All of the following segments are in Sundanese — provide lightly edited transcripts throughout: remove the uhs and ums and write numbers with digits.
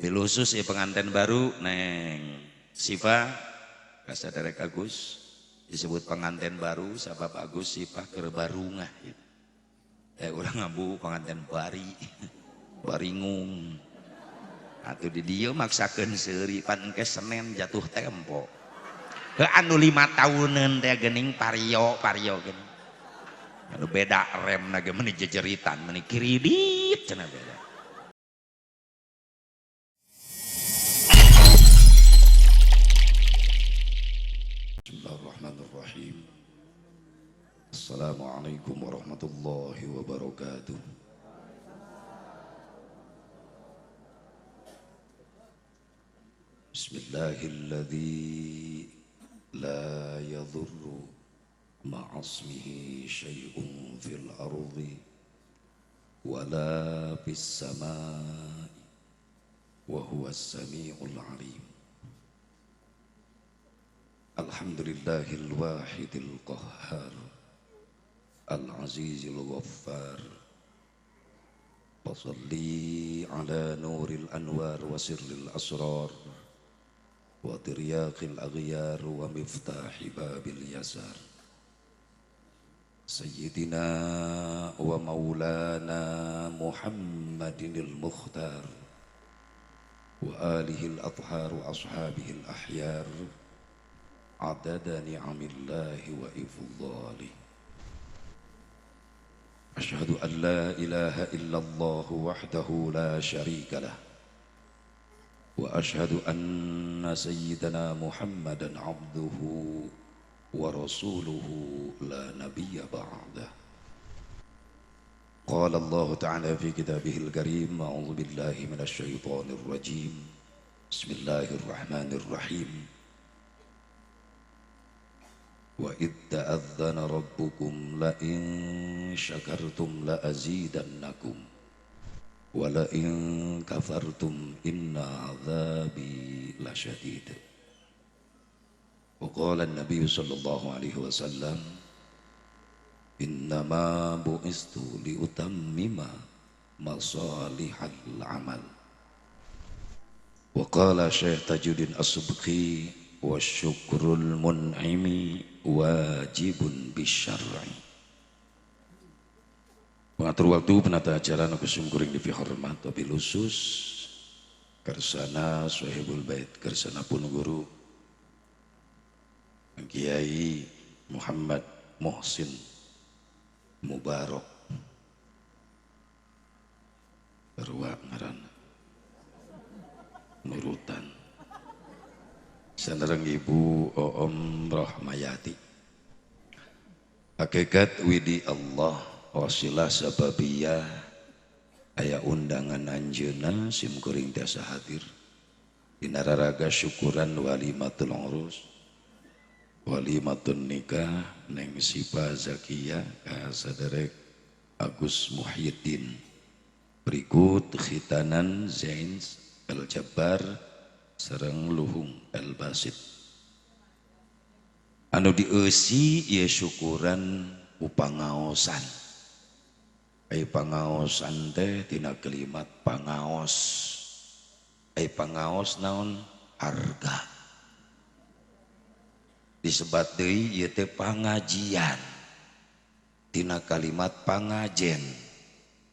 Bil khusus ya pengantin baru Neng Siva kasaderek Agus disebut pengantin baru sabab Agus Siva keur barungah gitu. Urang ngambu pengantin bari baringung atuh di dieu maksakeun seuri pan engke Senin jatuh tempo. Heuh anu 5 tahuneun teh geuning pario pario geuning. Anu beda remna ge meuni jejeritan meuni kiridit cenah beda. Bismillahirrahmanirrahim. Assalamualaikum warahmatullahi wabarakatuh. Bismillahilladzi la yadhurru ma'asmihi syai'un fil ardi wala fis samai wa huwas samiul alim. Alhamdulillahil wahidil qahhar al-azizil ghaffar. Wa salli ala nuril anwar wa sirril asrar wa tiryaqil aghyar wa miftahi babil yasar. Sayyidina wa maulana Muhammadinil mukhtar wa alihil athhar wa ashabihil ahyar adada ni'amillahi wa ifdhalih. Asyhadu an la ilaha illallah wahdahu la syarika lah wa asyhadu anna sayyidana Muhammadan abduhu wa rasuluhu la nabiyya ba'dah. Qala Allah ta'ala fi kitabihil karim, a'udzu billahi minasy syaithanir rajim. Bismillahirrahmanirrahim. Wa id ta'adzana rabbukum la in syakartum la azidannakum wa la in kafartum inna 'adzabi lasyadid. Wa qala an-nabiy sallallahu alaihi wasallam, innama bu'istu liutammima masalihal amal. Wa qala Syekh Tajuddin As-Subki, wa syukrul mun'imi wajibun bisyar'i. Pengatur waktu penata acara nu kusumkuring dipihormat tapi khusus kersana sahibul bait, kersana pun guru Kiai Muhammad Muhsin Mubarok. Sarua ngaranna nurutan. Sanereng Ibu Oom Rohmayati. Hakikat widi Allah wasilah sababiyah aya undangan anjeunna sim kuring tiasa hadir dina raraga syukuran walimatul urus walimatun nikah Neng Sipa Zakia ka saderek Agus Muhyiddin. Berikut khitanan Zain El Jabbar sareng Luhung El Basit. Anu dieusi ieu syukuran upangaosan. Ai pangaosan teh tina kalimat pangaos. Ai pangaos naon? Harga. Disebat deui ieu teh pangajian. Tina kalimat pangajen.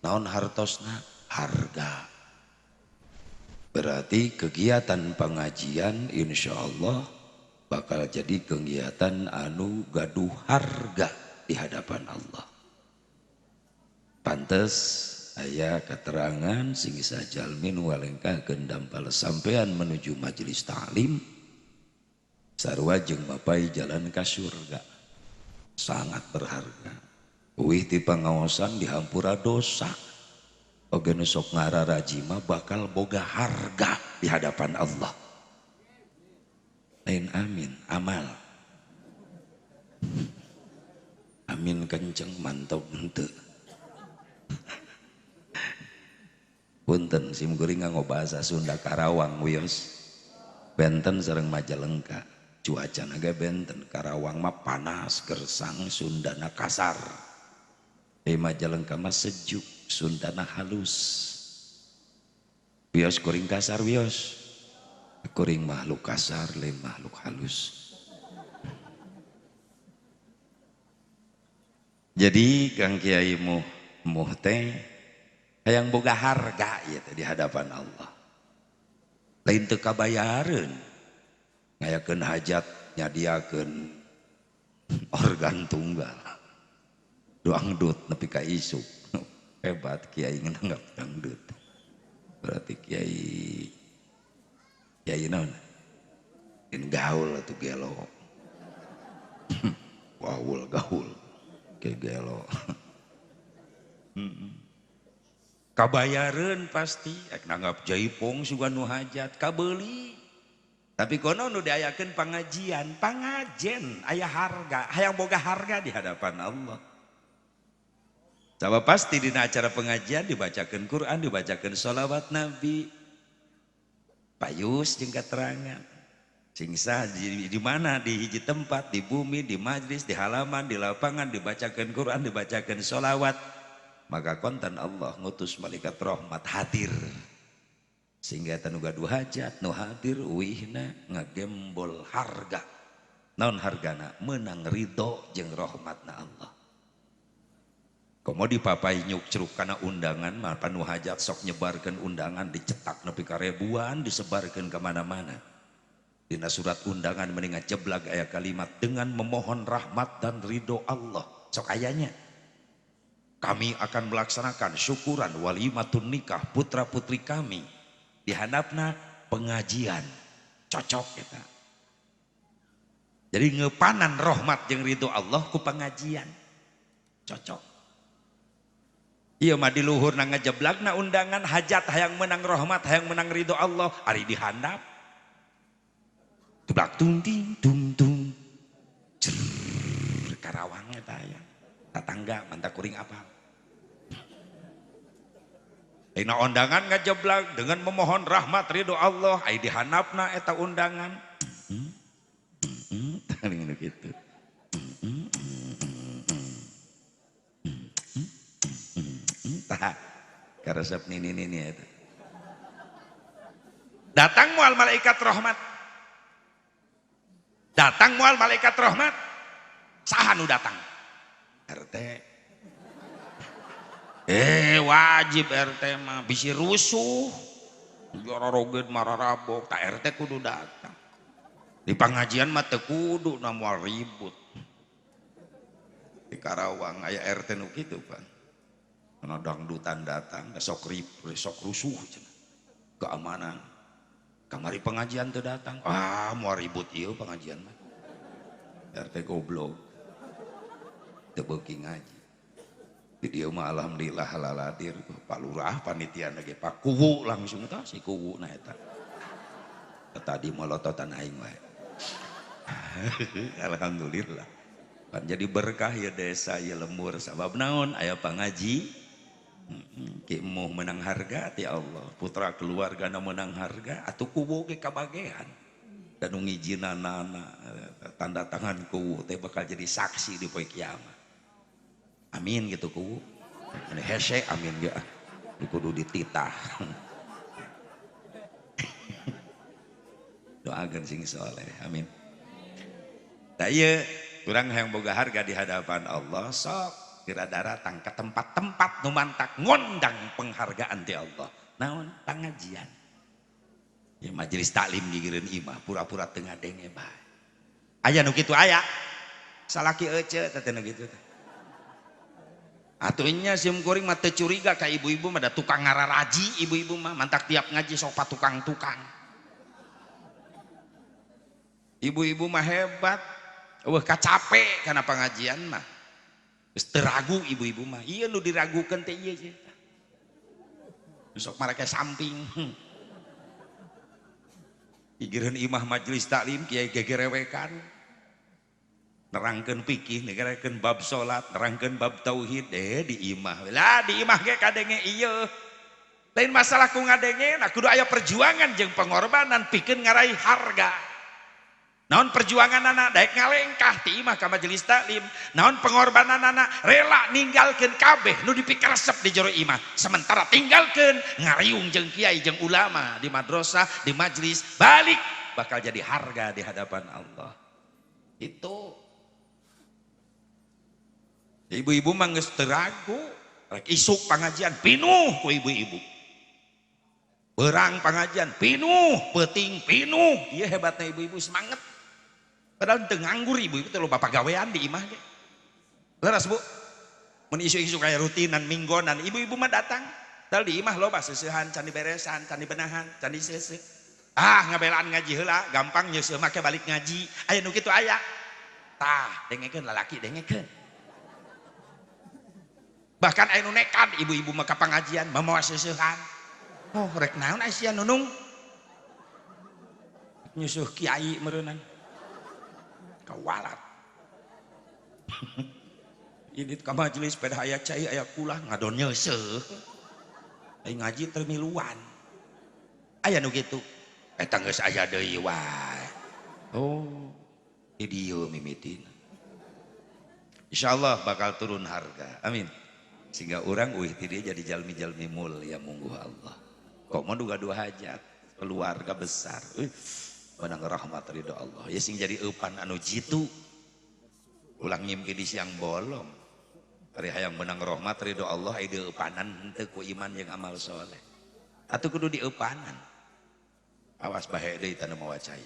Naon hartosna? Harga. Berarti kegiatan pengajian insya Allah bakal jadi kegiatan anu gaduh harga di hadapan Allah. Pantes aya keterangan sing sajalmi nu walengkahkeun dampal sampean menuju majelis ta'lim sarua jeung mapai jalan ka surga. Sangat berharga. Uih ti pangaosan dihampura dosa. Oge nu sok ngararaji mah bakal boga harga di hadapan Allah. Lain amin, amal. Amin kenceng mantap henteu. Punten sim kuring nganggo bahasa Sunda Karawang wios. Benten sareng Majalengka. Cuacana ge benten, Karawang mah panas, gersang, Sundana kasar. Majalengka mah sejuk, Sundana halus. Wios kuring kasar wios. Kuring makhluk kasar lain makhluk halus. Jadi Kang Kiai Muh teh hayang boga harga ieu teh di hadapan Allah. Lain teu kabayareun. Ngayakeun hajat nyadiakeun organ tunggal. Dangdut nepi ka isuk. Hebat kiai nganggap dangdut. Berarti kiai kiai naon? Lain gaul atuh gelo. Gaul gaul. Kayak gelo. Kabayareun pasti ek nanggap jaipong sugan nu hajat kabeuli. Tapi kono nu diayakeun pangajian, pangajen aya harga, hayang boga harga di hadapan Allah. Sabab pasti dina acara pengajian dibacakeun Quran, dibacakeun sholawat Nabi. Payus jeung katerangan. Sing sah di mana di hiji tempat, di bumi, di majlis, di halaman, di lapangan dibacakeun Quran, dibacakeun sholawat, maka konten Allah ngutus malaikat rahmat hadir. Sehingga tanu gaduh hajat nu hadir uihna ngagembol harga. Naon hargana? Menang ridho jeung rahmatna Allah. Komo dipapai nyukcruk kana undangan mah panu hajat sok nyebarkeun undangan dicetak nepi ka ribuan disebarkeun ka mana-mana. Dina surat undangan mending ngajeblag aya kalimat dengan memohon rahmat dan ridho Allah. Sok ayanya. Kami akan melaksanakan syukuran walimatun nikah putra-putri kami. Di handapna pengajian. Cocok eta. Jadi ngepanan rahmat jeung ridho Allah ku pengajian. Cocok. Ieu mah di luhurna ngajeblagna undangan hajat hayang menang rahmat hayang menang ridho Allah ari di handap. Tublak tung ting tung tung. Cer Karawang eta aya. Tatangga mantap kuring apa. Dina undangan ngajeblag dengan memohon rahmat ridho Allah ai di handapna eta undangan. Gitu. Tah karesep nini nini eta. Datang mual malaikat rahmat. Datang mual malaikat rahmat. Saha nu datang? RT. Wajib RT mah bisi rusuh. Jorogen mararabok, tak RT kudu datang. Di pengajian mah teu kudu na moal ribut. Di Karawang aya RT nu kitu pan. Kana dangdutan datang, sok ribut, sok rusuh cenah. Keamanan. Kamari pengajian teu datang. Ah, moal ribut ieu pengajian mah. RT goblok. Teu beuki ngaji. Di dieu mah alhamdulillah laladir Pak Lurah panitia ge Pak Kuwu langsung tah si Kuwu na eta. Tadi molototan aing wae. Alhamdulillah. Pan jadi berkah ya desa ya lembur sabab naon aya pangaji. Ki moh menang harga ti Allah, putra keluargana menang harga atuh kuwu ge kabagean. Dan nu ngijinanana tanda tangan kuwu teh bakal jadi saksi di poe kiamat. Amin gitu kuwu. Ini hese amin ge ah. Kudu dititah. Doakeun sing soleh. Amin. Tah ieu urang hayang boga harga di hadapan Allah sok kira daratang ke tempat-tempat nu mantak ngondang penghargaan ti Allah. Naon? Pangajian. Ya majelis taklim gigireun imah pura-pura teu ngadenge bae. Aya nu kitu aya. Salaki ece teh nu kitu teh. Atuh nya sim kuring mah teu curiga ka ibu-ibu mah da tukang ngararaji ibu-ibu mah mantak tiap ngaji sok patukang-tukang. Ibu-ibu mah hebat. Eueuh kacape kana pengajian mah. Geus teu ragu ibu-ibu mah. Ieu nu diragukeun teh ieu sih. Sok marake samping. Gigireun imah majelis taklim kiai gegerewekan. Nerangkeun fikih, nerangkeun bab salat, nerangkeun bab tauhid di imah. Lah di imah ge kadenge ieu. Lain masalah ku ngadenge, nah kudu aya perjuangan jeung pengorbanan pikeun ngaraih harga. Naon perjuangan anak daek ngalengkah ti imah ka majelis taklim. Naon pengorbanan anak rela ninggalkeun kabeh nu dipikaresep di jero imah. Sementara tinggalkeun ngariung jeung kiai jeung ulama di madrasah, di majelis, balik bakal jadi harga di hadapan Allah. Itu ibu-ibu mah geus teu ragu, rek isuk pengajian pinuh ku ibu-ibu. Berang pengajian pinuh, peuting pinuh. Ieu hebatna ibu-ibu semangat. Padahal teu nganggur ibu-ibu teh loba pagawean di imah ge. Leres Bu. Mun isu-isu kayak rutinan minggonan, ibu-ibu mah datang. Padahal di imah loba seuseuhan, can diberesan, can dibenahan, can diseuseuh. Ah, ngabelaan ngaji heula, gampang nyeuseuh make balik ngaji. Aya nu kitu aya. Tah, dengekeun lalaki dengekeun. Bahkan aya nu nekat ibu-ibu mah ka pangajian mamawa seuseuhan. Oh, rek naon sia nunung? Nyusuh kiai meureunnan. Kawalat. Ini ka majelis pada aya cai aya kulah ngadon nyeuseuh. Ai ngaji teu miluan. Aya nu kitu. Eta geus aya deui wae. Oh, di dieu mimitina. Insyaallah bakal turun harga. Amin. Sehingga orang uih ti dieu jadi jalmi-jalmi mulia mungguh Allah. Kok mau duga dua hajat, keluarga besar. Menang rahmat ridho Allah. Ya sing jadi eupan anu jitu. Ulang ngimpi di siang bolong. Ari hayang menang rahmat ridho Allah aya eupanan henteu ku iman jeung amal soleh. Atuh kudu dieupanan. Awas bahe deui tanu mawa cai.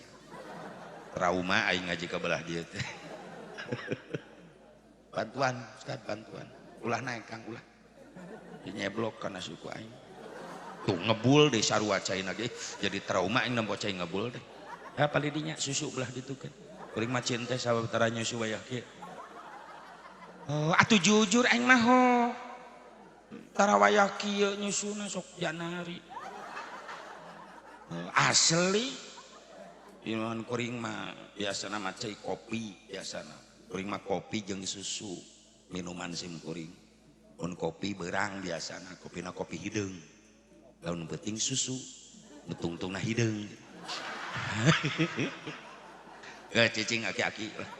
Trauma aing ngaji ka belah dieu teh. Bantuan, Ustaz, bantuan. Ulah naik Kang, ulah. Dinyeblok kana suku aing. Tuh ngebul deh sarua cai ge jadi trauma aing nempo cai ngebul deh. Ya paling dinya susu belah ditukeun. Kuring mah cinta sabab tara nyusu wayah kieu. Oh, atuh jujur aing mah ho. Tara wayah kieu nyusuna sok janari. Oh, asli. Iman kuring mah biasana mah cai kopi biasana. Kuring mah kopi jeung susu minuman sim kuring. Mun kopi berang biasana, kopina kopi hideung. Lamun penting susu, nu tungtungna hideung. Gak cicing aki-aki lah.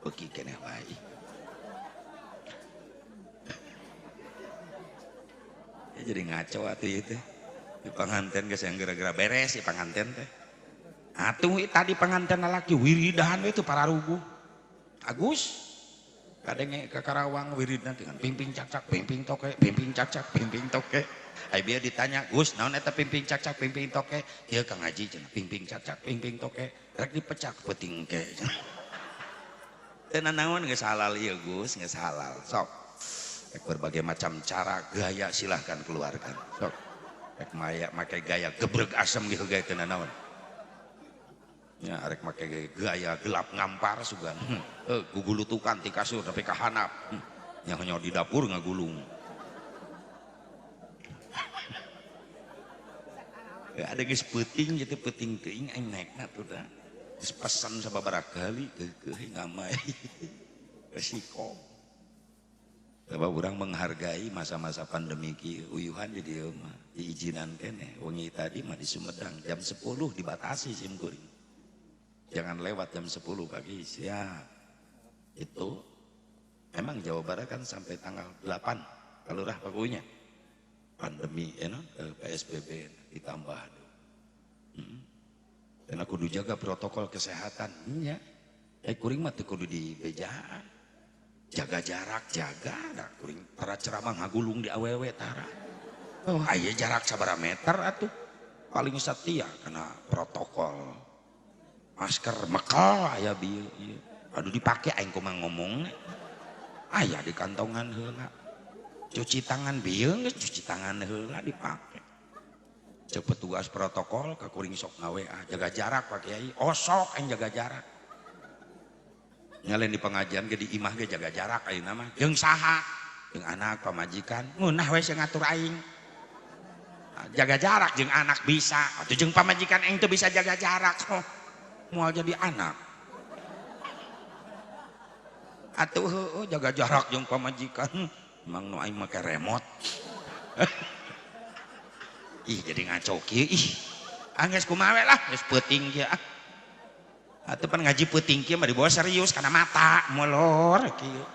Beuki keneh wae. Ya jadi ngaco atuh ieu teh. Di panganten geus yang gara-gara beres di panganten teh. Atuh tadi panganten lalaki wiridan we teu pararuguh. Agus kadenge ka Karawang wiridna dengan pimping cakcak, pimping toke, pimping cakcak, pimping toke. Ai bieu ditanya, "Gus, naon eta pimping cakcak, pimping toke?" Ieu Kang Haji cenah, pimping cakcak, pimping toke. Rek dipecak peuting ke. Teu nanaon geus halal ieu Gus, geus halal. Sok. Rek berbagai macam cara gaya silahkan keluarkan. Sok. Rek maya make gaya gebreg asem gitu gaya teu nanaon. Ya rek make gaya gelap ngampar sugan. Gugulutukan ti kasur tapi ka handap. Nyaho di dapur ngagulung. Ya, ada geus peuting gitu peuting teuing aing naekna tuh dah. Geus pesan sababaraha kali keukeuh ngamai. Resiko. Sebab urang menghargai masa-masa pandemi kieu uyuhan di dieu mah diizinan keneh. Wengi tadi mah di Sumedang jam 10 dibatasi sim kuring. Jangan lewat jam 10 pagi, siap. Itu memang Jawa Barat kan sampai tanggal 8 kalau rah pakunya. Pandemi ya no? PSBB ditambah. Dan aku kudu jaga protokol kesehatan nya. Kuring mah teu kudu dibejaan. Jaga jarak, jaga dah kuring tara ceramah ngagulung di awewe tara. Oh, aya jarak sabaraha meter atuh. Paling setia karena protokol. Masker mekel aya bieu ieu. Aduh dipake aing kumaha ngomongna. Aya di kantongan heula. Cuci tangan bieu geus cuci tangan heula dipake. Cek petugas protokol ka kuring sok nga-WA jaga jarak Pak Kiai. Osok aing jaga jarak. Nyalen di pengajian ge di imah ge jaga jarak ayeuna mah. Jeung saha? Jeung anak pamajikan. Ngeunah we sing ngatur aing. Jaga jarak jeung anak bisa, atuh jeung pamajikan aing teu bisa jaga jarak. Oh, moal jadi anak. Atuh heueuh jaga jarak jeung pamajikan. Emang nu aing make remote. Ih jadi ngaco kieu ih. Ah geus kumaha we lah, geus peuting kieu ah. Atuh pan ngaji peuting kieu mah dibawa serius kana mata molor kieu.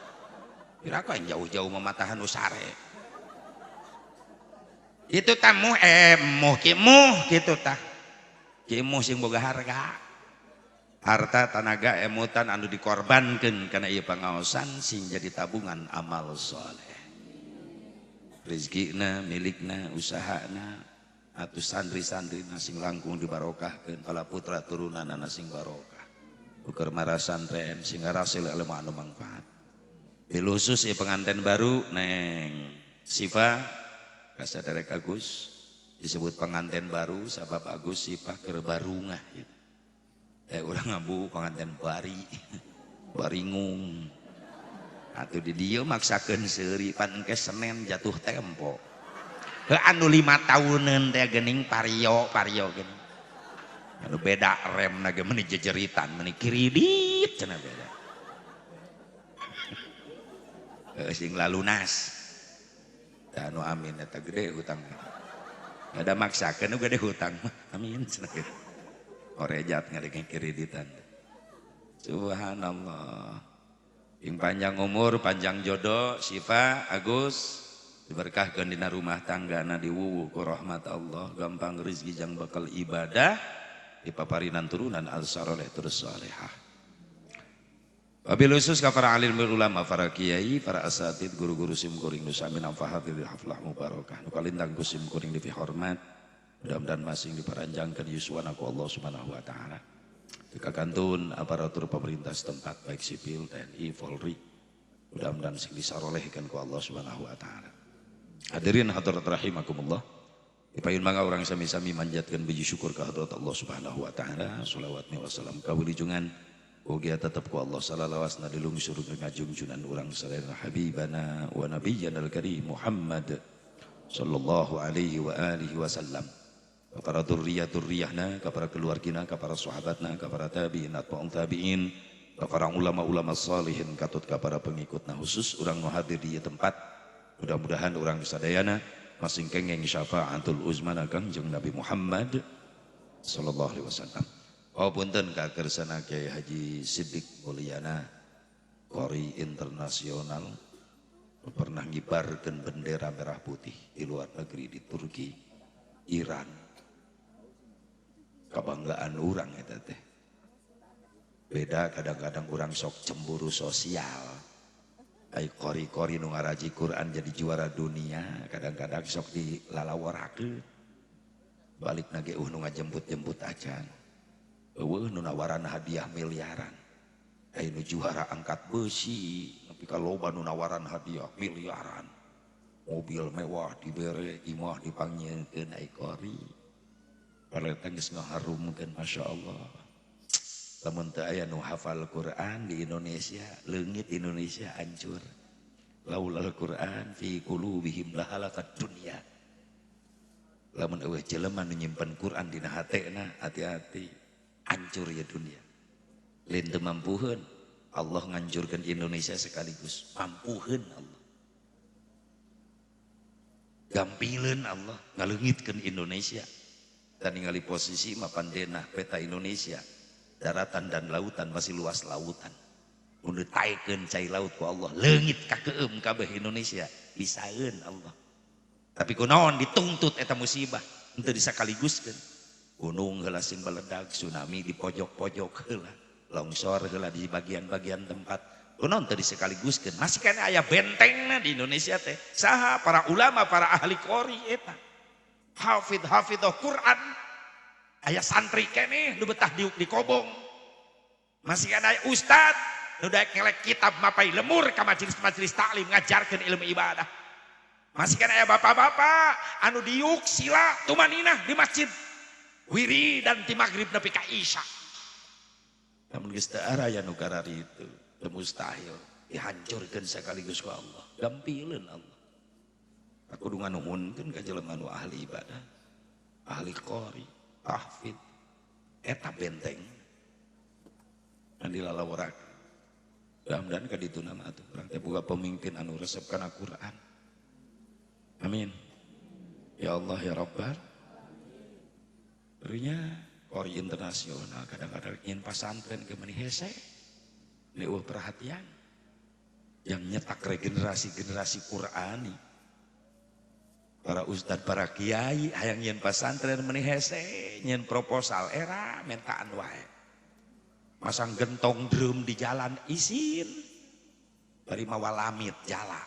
Kira aku yang jauh-jauh mematahan usare. Itu tamu muh kimuh gitu tah. Kimuh sing boga harga. Harta tanaga emutan anu dikorbankeun kana ieu pangaosan sing jadi tabungan amal soleh. Rezekina, milikna, usahana atuh santri-santri sing langkung dibarokahkeun, kala putra turunanna sing barokah. Ukur marasantren sing ngarasil ilmu anu manfaat. Bil khusus ieu pengantin baru Neng Sifa kasaderek Agus disebut pengantin baru sabab Agus Sifa keur barungah gitu. Urang ngabu pengantin bari baringung. Atuh di dieu maksakeun seuri pan engke Senin jatuh tempo. Heuh anu 5 tahuneun teh geuning pario pario geuning. Anu beda remna ge meuni jejeritan meuni kiridit cenah beda. Heuh sing lalunas. Da anu amin eta gede hutang. Ada maksakeun nu gede hutang mah amin cenah gitu. Orejat ngadengin kreditan. Subhanallah. Yang panjang umur, panjang jodoh, Sifa, Agus, diberkahkan dina rumah tangga na diwuwuh ku rahmat Allah, gampang rezeki jang bakal ibadah, dipaparinan turunan al-saroleh terus salehah. Wabil khusus ka para alim ulama, para kiai, para asatid, guru-guru sim kuring nu sami namfahatil haflah mubarakah. Nu kalintang ku sim kuring dipihormat, mudah-mudahan masing diparanjangkeun yuswana ku Allah Subhanahu wa taala. Kantun aparatur pemerintah setempat baik sipil, TNI, Polri, mudah-mudahan sing disarolehkeun ku Allah Subhanahu wa taala. Hadirin hadirat rahimakumullah. Dipayun mangga urang sami-sami manjatkeun puji syukur ka hadrat Allah Subhanahu wa taala. Shalawat wa salam ka wilijungan ugia tetep ku Allah salalawasna dilungsur ngajungjunan urang sadayana habibana wa nabiyyana al-karim Muhammad sallallahu alaihi wa alihi wasallam. Kepada dzurriyyah-dzurriyyahna, kepada keluargina, kepada sahabatna, kepada tabi'in atau tabi'in, kepada ulama-ulama salihin, katut kepada pengikutna khusus urang nu hadir di tempat. Mudah-mudahan urang sadayana masing kengeng syafaatul uzmana Kangjeng Nabi Muhammad sallallahu alaihi wasallam. Oh punten ka kersana Kiai Haji Siddiq Mulyana Qori internasional pernah ngibarkeun bendera merah putih di luar negeri di Turki, Iran. Kebanggaan urang eta teh. Beda kadang-kadang urang sok cemburu sosial. Ai kori-kori nu ngaraji Quran jadi juara dunia, kadang-kadang sok dilalaworakeun. Balik nage nu ngajemput-jemput acan. Eueuh nu nawaran hadiah miliaran. Ai nu juara angkat besi, nepi ka loba nu nawaran hadiah miliaran. Mobil mewah dibere, imah dipanggilkeun ai kori. Paleta geus ngaharumkeun Masya Allah. Lamun teu aya nu hafal Quran di Indonesia, leungit Indonesia hancur. Laulal Quran fi qulubihim lahalakat dunya. Lamun eueuh jelema nu nyimpen Quran dina hatena, hati-hati hancur ya dunia. Lain teu mampuheun Allah ngancurkeun Indonesia sekaligus. Mampuheun Allah. Gampileun Allah ngaleungitkeun Indonesia. Dan ningali posisi mapan denah peta Indonesia, daratan dan lautan masih luas lautan. Mun ditaekeun cai laut ku Allah, leungit kakeum kabeh Indonesia, bisaeun Allah. Tapi kunaon dituntut eta musibah, henteu disakaliguskeun. Gunung heula sing beledag, tsunami di pojok-pojok heula, longsor heula di bagian-bagian tempat. Kunaon teu disakaliguskeun? Masih keneh aya bentengna di Indonesia teh. Saha para ulama, para ahli qori eta. Hafid hafidhah Quran aya santri keneh nu betah diuk di kobong, masih kan aya ustad nu daek ngelek kitab mapai lemur ka majelis-majelis taklim ngajarkeun ilmu ibadah, masih kan aya bapak-bapak anu diuk sila tumaninah di masjid wiri dan ti magrib nepi ka isya. Lamun geus teu aya nu karari itu teu mustahil dihancurkeun sekaligus ku Allah, gampileun Allah. Aku kudu nganuhunkeun ka jelema nu ahli ibadah, ahli qori, tahfidz, eta benteng. Dan dilalaworakeun. Mudah-mudahan ka dituna mah atuh urang teh boga pemimpin anu resep kana Quran. Amin. Ya Allah ya Rabbal. Rinya Kori internasional kadang-kadang ingin pasantren ke mani hese. Leuweuh perhatian. Yang nyetak regenerasi-generasi Qurani. Para ustad, para kiai hayang nyeun pasantren meni hese, nyeun proposal era mentaan wae. Masang gentong drum di jalan isin. Bari mawa lamit jala.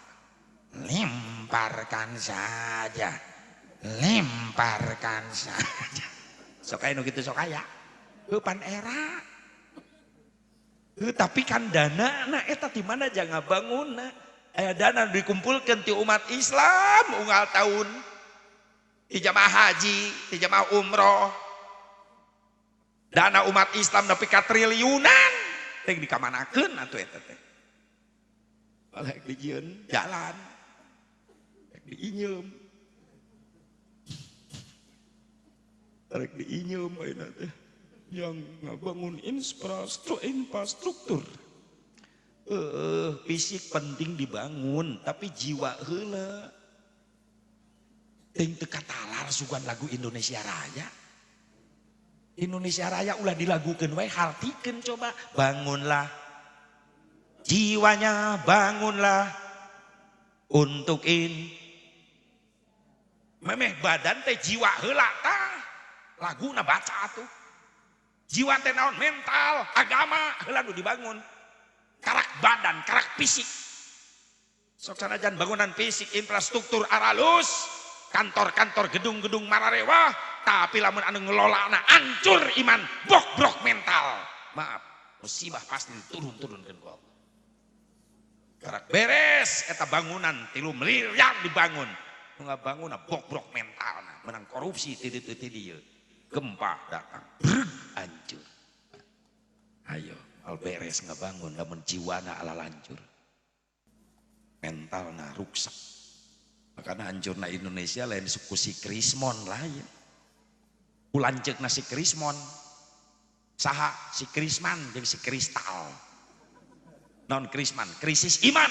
Lemparkan saja. Lemparkan saja. Sok aya nu kitu sok aya. Heuh pan era. Heuh tapi kan dana na eta di mana jangan bangunna. Aya dana dikumpulkan ti umat Islam unggal tahun. Di jamaah haji, di jamaah umroh. Dana umat Islam nepi ka triliunan. Teh dikamanakeun atuh eta teh. Balik dijieun jalan. Rek diinyeum. Rek diinyeum ayeuna teh. Yang ngabangun infrastruktur. Fisik penting dibangun, tapi jiwa heula. Ting teu katalar sugan lagu Indonesia Raya. Indonesia Raya ulah dilagukeun wae, hartikeun coba. Bangunlah jiwanya, bangunlah untuk in. Memeh badan teh jiwa heula tah. Laguna baca atuh. Jiwa teh naon? Mental, agama heula nu dibangun. Karak badan, karak fisik. Sok sanajan bangunan fisik, infrastruktur aralus, kantor-kantor, gedung-gedung mararewah, tapi lamun anu ngelolana hancur iman, bok-brok mental. Maaf, musibah pasti turun-turunkeun ku Allah. Karak beres eta bangunan 3 miliar dibangun. Nu ngabangunna bok-brok mentalna, menang korupsi ti dieu. Gempa datang, breg hancur. Ayo, al beres ngabangun lamun jiwana ala lancur. Mentalna ruksak. Makana hancurna Indonesia lain suku si Krismon lain. Ku lanceukna si Krismon. Saha si Krisman jeung si Kristal. Naon Krisman? Krisis iman.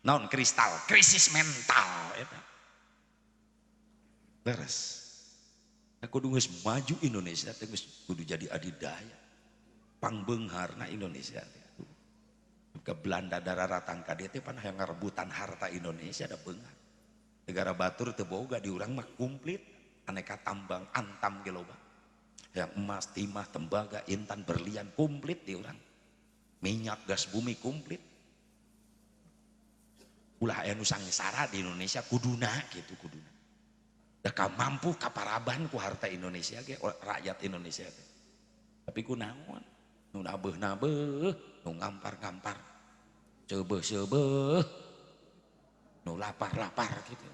Naon Kristal? Krisis mental eta. Beres. Kudu geus maju Indonesia teh geus kudu jadi adidaya. Pangbeungharna Indonesia teh. Ke Belanda dararatang ka dieu teh pan hayang ngarebutan harta Indonesia da beunghar. Negara batur teu boga di urang mah komplit aneka tambang antam ge loba. Yang emas, timah, tembaga, intan, berlian komplit di urang. Minyak, gas bumi komplit. Ulah aya nu sangsara di Indonesia kuduna gitu kuduna. Da ka mampu kaparaban ku harta Indonesia ge rakyat Indonesia teh. Tapi ku naon? Nu nabeuh-nabeuh, nu ngampar-ngampar. Ceubeuh-ceubeuh. Nu lapar-lapar gitu.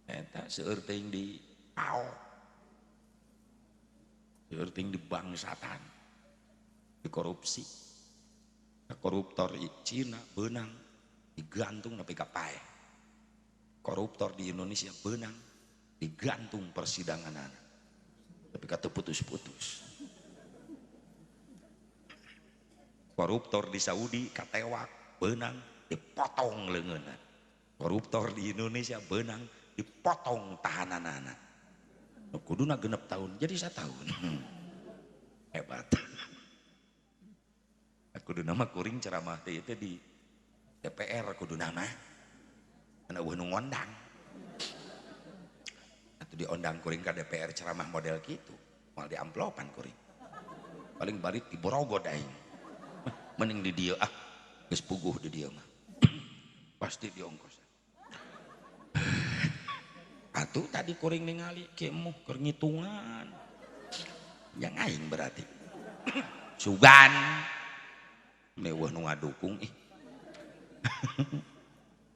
Eta seueur teuing di paok. Seueur teuing di bangsatan. Dikorupsi. Koruptor di Cina beunang digantung nepi ka paeh. Koruptor di Indonesia beunang digantung persidanganana. Tapi kata putus-putus. Koruptor di Saudi katewak beunang dipotong leungeunna. Koruptor di Indonesia beunang dipotong tahananana. Nu kuduna 6 tahun jadi 1 tahun. Hebat. Kuduna mah kuring ceramah teh itu di DPR kuduna mah. Ana eueuh nu ngondang. Atuh diondang kuring ka DPR ceramah model kitu, moal diamplopan kuring. Paling balik di Borogod aing. Mending di dieu ah, geus puguh di dieu mah. Pasti diongkos. Atuh tadi kuring ningali kemuh keur ngitungan. Yang aing berarti. Sugan. Mewah nu ngadukung ih.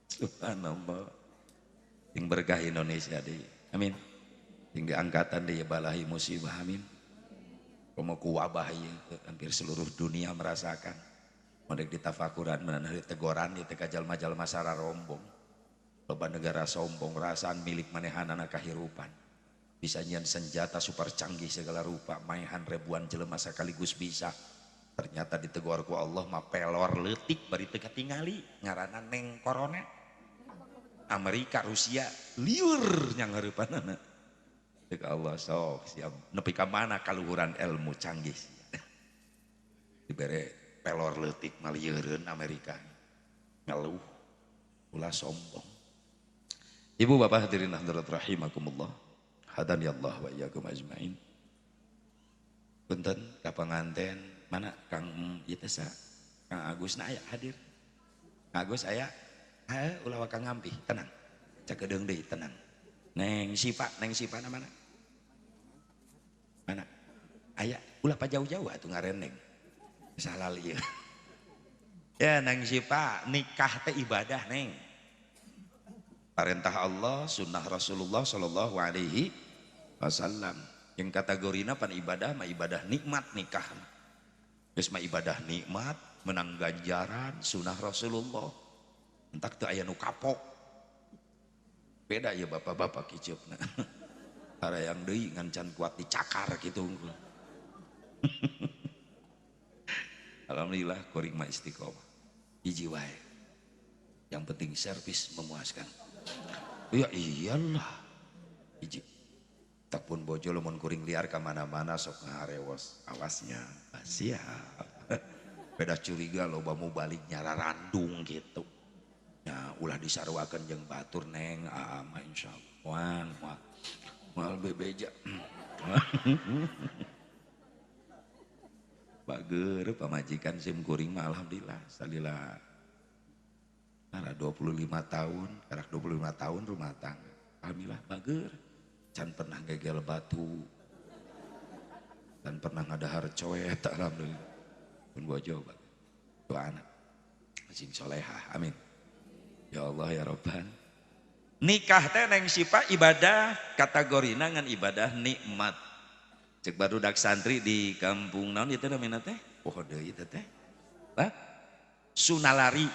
Subhanallah. Yang berkah Indonesia deh. Amin. Yang diangkatan deh balahi musibah amin. Komo ku wabah ieu hampir seluruh dunia merasakan. Modek ditafakuran meunang tegoran ieu teh ka jalma-jalma sararombong. Loba negara sombong rasaan milik manehanana kahirupan. Bisa nyian senjata super canggih segala rupa, maehan ribuan jelema sakaligus bisa. Ternyata ditegor ku Allah mah pelor leutik bari teu katingali ngaranna neng corona. Amerika, Rusia liur nyangareupanana. Cek Allah sok siap nepi ka mana kaluhuran ilmu canggih. Dibere pelor leutik malieureun Amerika. Ngeluh ulah sombong. Ibu bapak hadirin hadirat rahimakumullah. Hadani Allah wa iyyakum ajmain. Punten ka panganten mana Kang ieu teh sa? Kang Agus na aya hadir. Kang Agus aya. Heuh ulah waka ngampih, tenang. Cakedeung deui tenang. Neng Sipa na mana? Mana? Aya ulah pajauh-jauh atuh ngareneng. Salah ieu. Ya Neng Sipa nikah teh ibadah neng. Perintah Allah, sunnah Rasulullah sallallahu alaihi wasallam. Yang kategorina pan ibadah mah ibadah nikmat nikah. Geus mah ibadah nikmat, menang ganjaran sunnah Rasulullah. Entak teu aya nu kapok. Beda ya bapak-bapak kiceupna. Harayang deui ngan can kuat dicakar kitu unggul. Alhamdulillah kuring mah istiqomah. Hiji wae. Yang penting servis memuaskan. Ya iyalah. Hiji. Tak pun bojo lamun kuring liar ka mana-mana sok ngaharewos. Awasnya. Siap. Beda curiga loba mu balik nyararandung gitu. Ya ulah disaruakeun jeung batur neng aa mah insyaallah. Moal moal. Moal bebeja. Bager pamajikan sim kuring mah alhamdulillah salila karena 25 tahun, karak 25 tahun rumah tangga. Alhamdulillah bager. Can pernah gegel batu. Dan pernah ngadahar coet alhamdulillah. Pun bojo bager. Dua anak. Sing solehah. Amin. Ya Allah ya Rabban. Nikah teh neng Sipa ibadah kategorina ngan ibadah nikmat. Cek barudak santri di kampung naon ieu teh namina teh? Poho deui teh teh. Hah? Sunalari.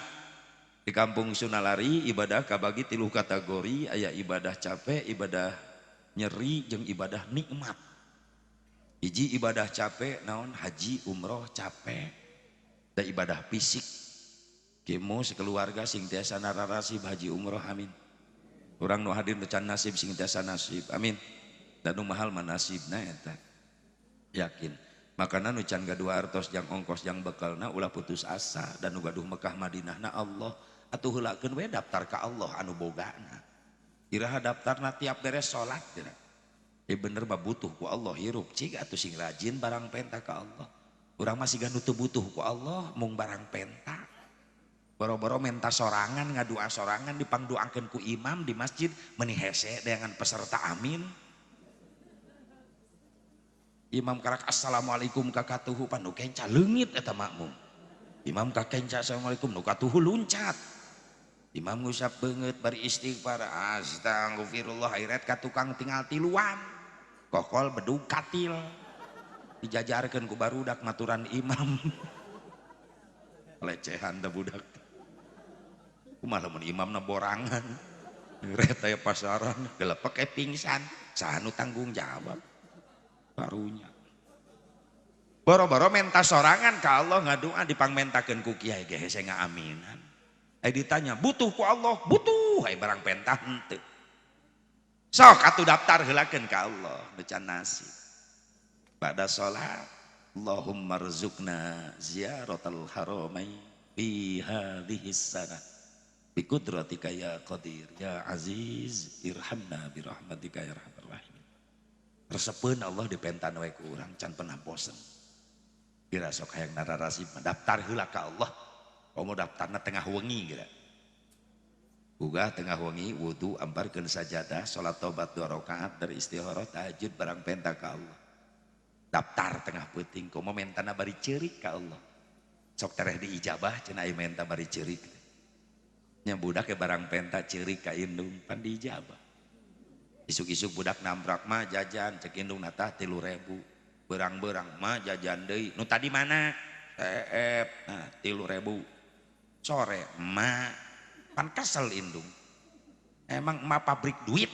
Di kampung Sunalari ibadah kabagi 3 kategori, aya ibadah capek, ibadah nyeri jeung ibadah nikmat. Hiji ibadah capek naon? Haji, umroh capek. Da ibadah fisik. Kemo sekeluarga sing tiasa nararasib haji umroh amin. Urang nu hadir nu can nasib sing tiasa nasib amin. Dan nu mahal mah nasibna eta. Yakin. Makana nu can gaduh artos jang ongkos jang bekalna ulah putus asa dan nu gaduh Mekah Madinahna Allah atuh heulakeun we daftar ka Allah anu bogana. Iraha daftarna tiap beres salat geura. Bener mah butuh ku Allah hirup cig atuh sing rajin barang penta ka Allah. Urang mah siga nu teu butuh ku Allah mung barang penta. Boro-boro menta sorangan ngadua sorangan dipangdoakeun ku imam di masjid meuni hese dengan peserta amin. Imam karak assalamualaikum ka katuhu pan nu kenca leungit eta makmum. Imam ka kenca assalamualaikum nu katuhu luncat. Imam ngusap beungeut bari istighfar astagfirullah iret ka tukang tinggal tiluan. Kokol bedug katil. Dijajarkeun ku barudak maturan imam. Lecehan da budak. Kumaha lamun imamna borangan. Ngeret aya pasaran gelepek pingsan, saha nu tanggung jawab? Karunya. Boro-boro menta sorangan ka Allah ngadua dipangmentakeun ku kiai ge hese ngaaminan. Ai ditanya, butuh ku Allah? Butuh, ai barang pentah henteu. Sok atuh daftar heulakeun ka Allah, nu can nasib. Ba'da salat, Allahumma rzuqna ziyaratal haramain fi hadhihi sanah. Bi qudratika ya qadir ya aziz irhamna bi rahmatika ya arhamar rahimin. Resepeun Allah dipentan we ku urang can pernah bosen. Kira sok hayang nararasib daftar heula ka Allah. Komo daftarna tengah wengi geura. Gugah tengah wengi wudu amparkeun sajadah salat tobat 2 rakaat dari istikharah tahajud barang penta ka Allah. Daftar tengah peuting komo mentana bari ceurik ka Allah. Sok tereh diijabah cenah aya menta bari ceurik. Nya budak ke barang penta ceurik ka indung pan diijabah. Isuk-isuk budak nambrak mah jajan cek indung natah 3.000. Berang-berang mah jajan deui. Nu tadi mana? TF. Nah, 3.000. Sore ma pan kesel indung. Emang ma pabrik duit.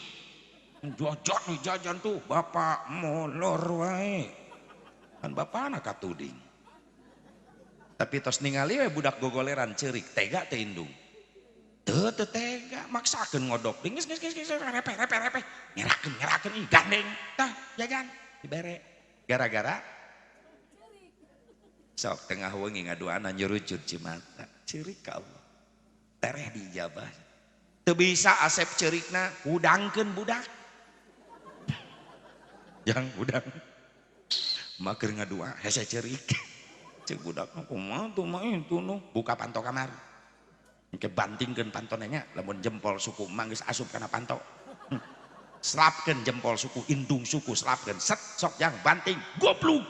Jajan nih jajan tuh bapak molor wae. Kan bapana katuding. Tapi tos ningali we budak gogoleran ceurik tega teh indung. Teu teu tega maksakeun ngodok. Geus geus geus geus repeh repeh repeh. Ngerakeun ngerakeun ih gandeng. Tah jajan dibere. Gara-gara sok tengah wengi ngaduana nyurucut cimata. Ceurik ka Allah. Tereh diijabah. Teu bisa asep ceurikna hudangkeun budak. Jang hudang. Maker ngadua hese ceurik. Ceuk budak kumaha tuh mah itu nu buka panto kamar. Engke bantingkeun pantona nya lamun jempol suku mah geus asup kana panto. Selapkeun jempol suku, indung suku selapkeun. Set sok jang banting, goblok.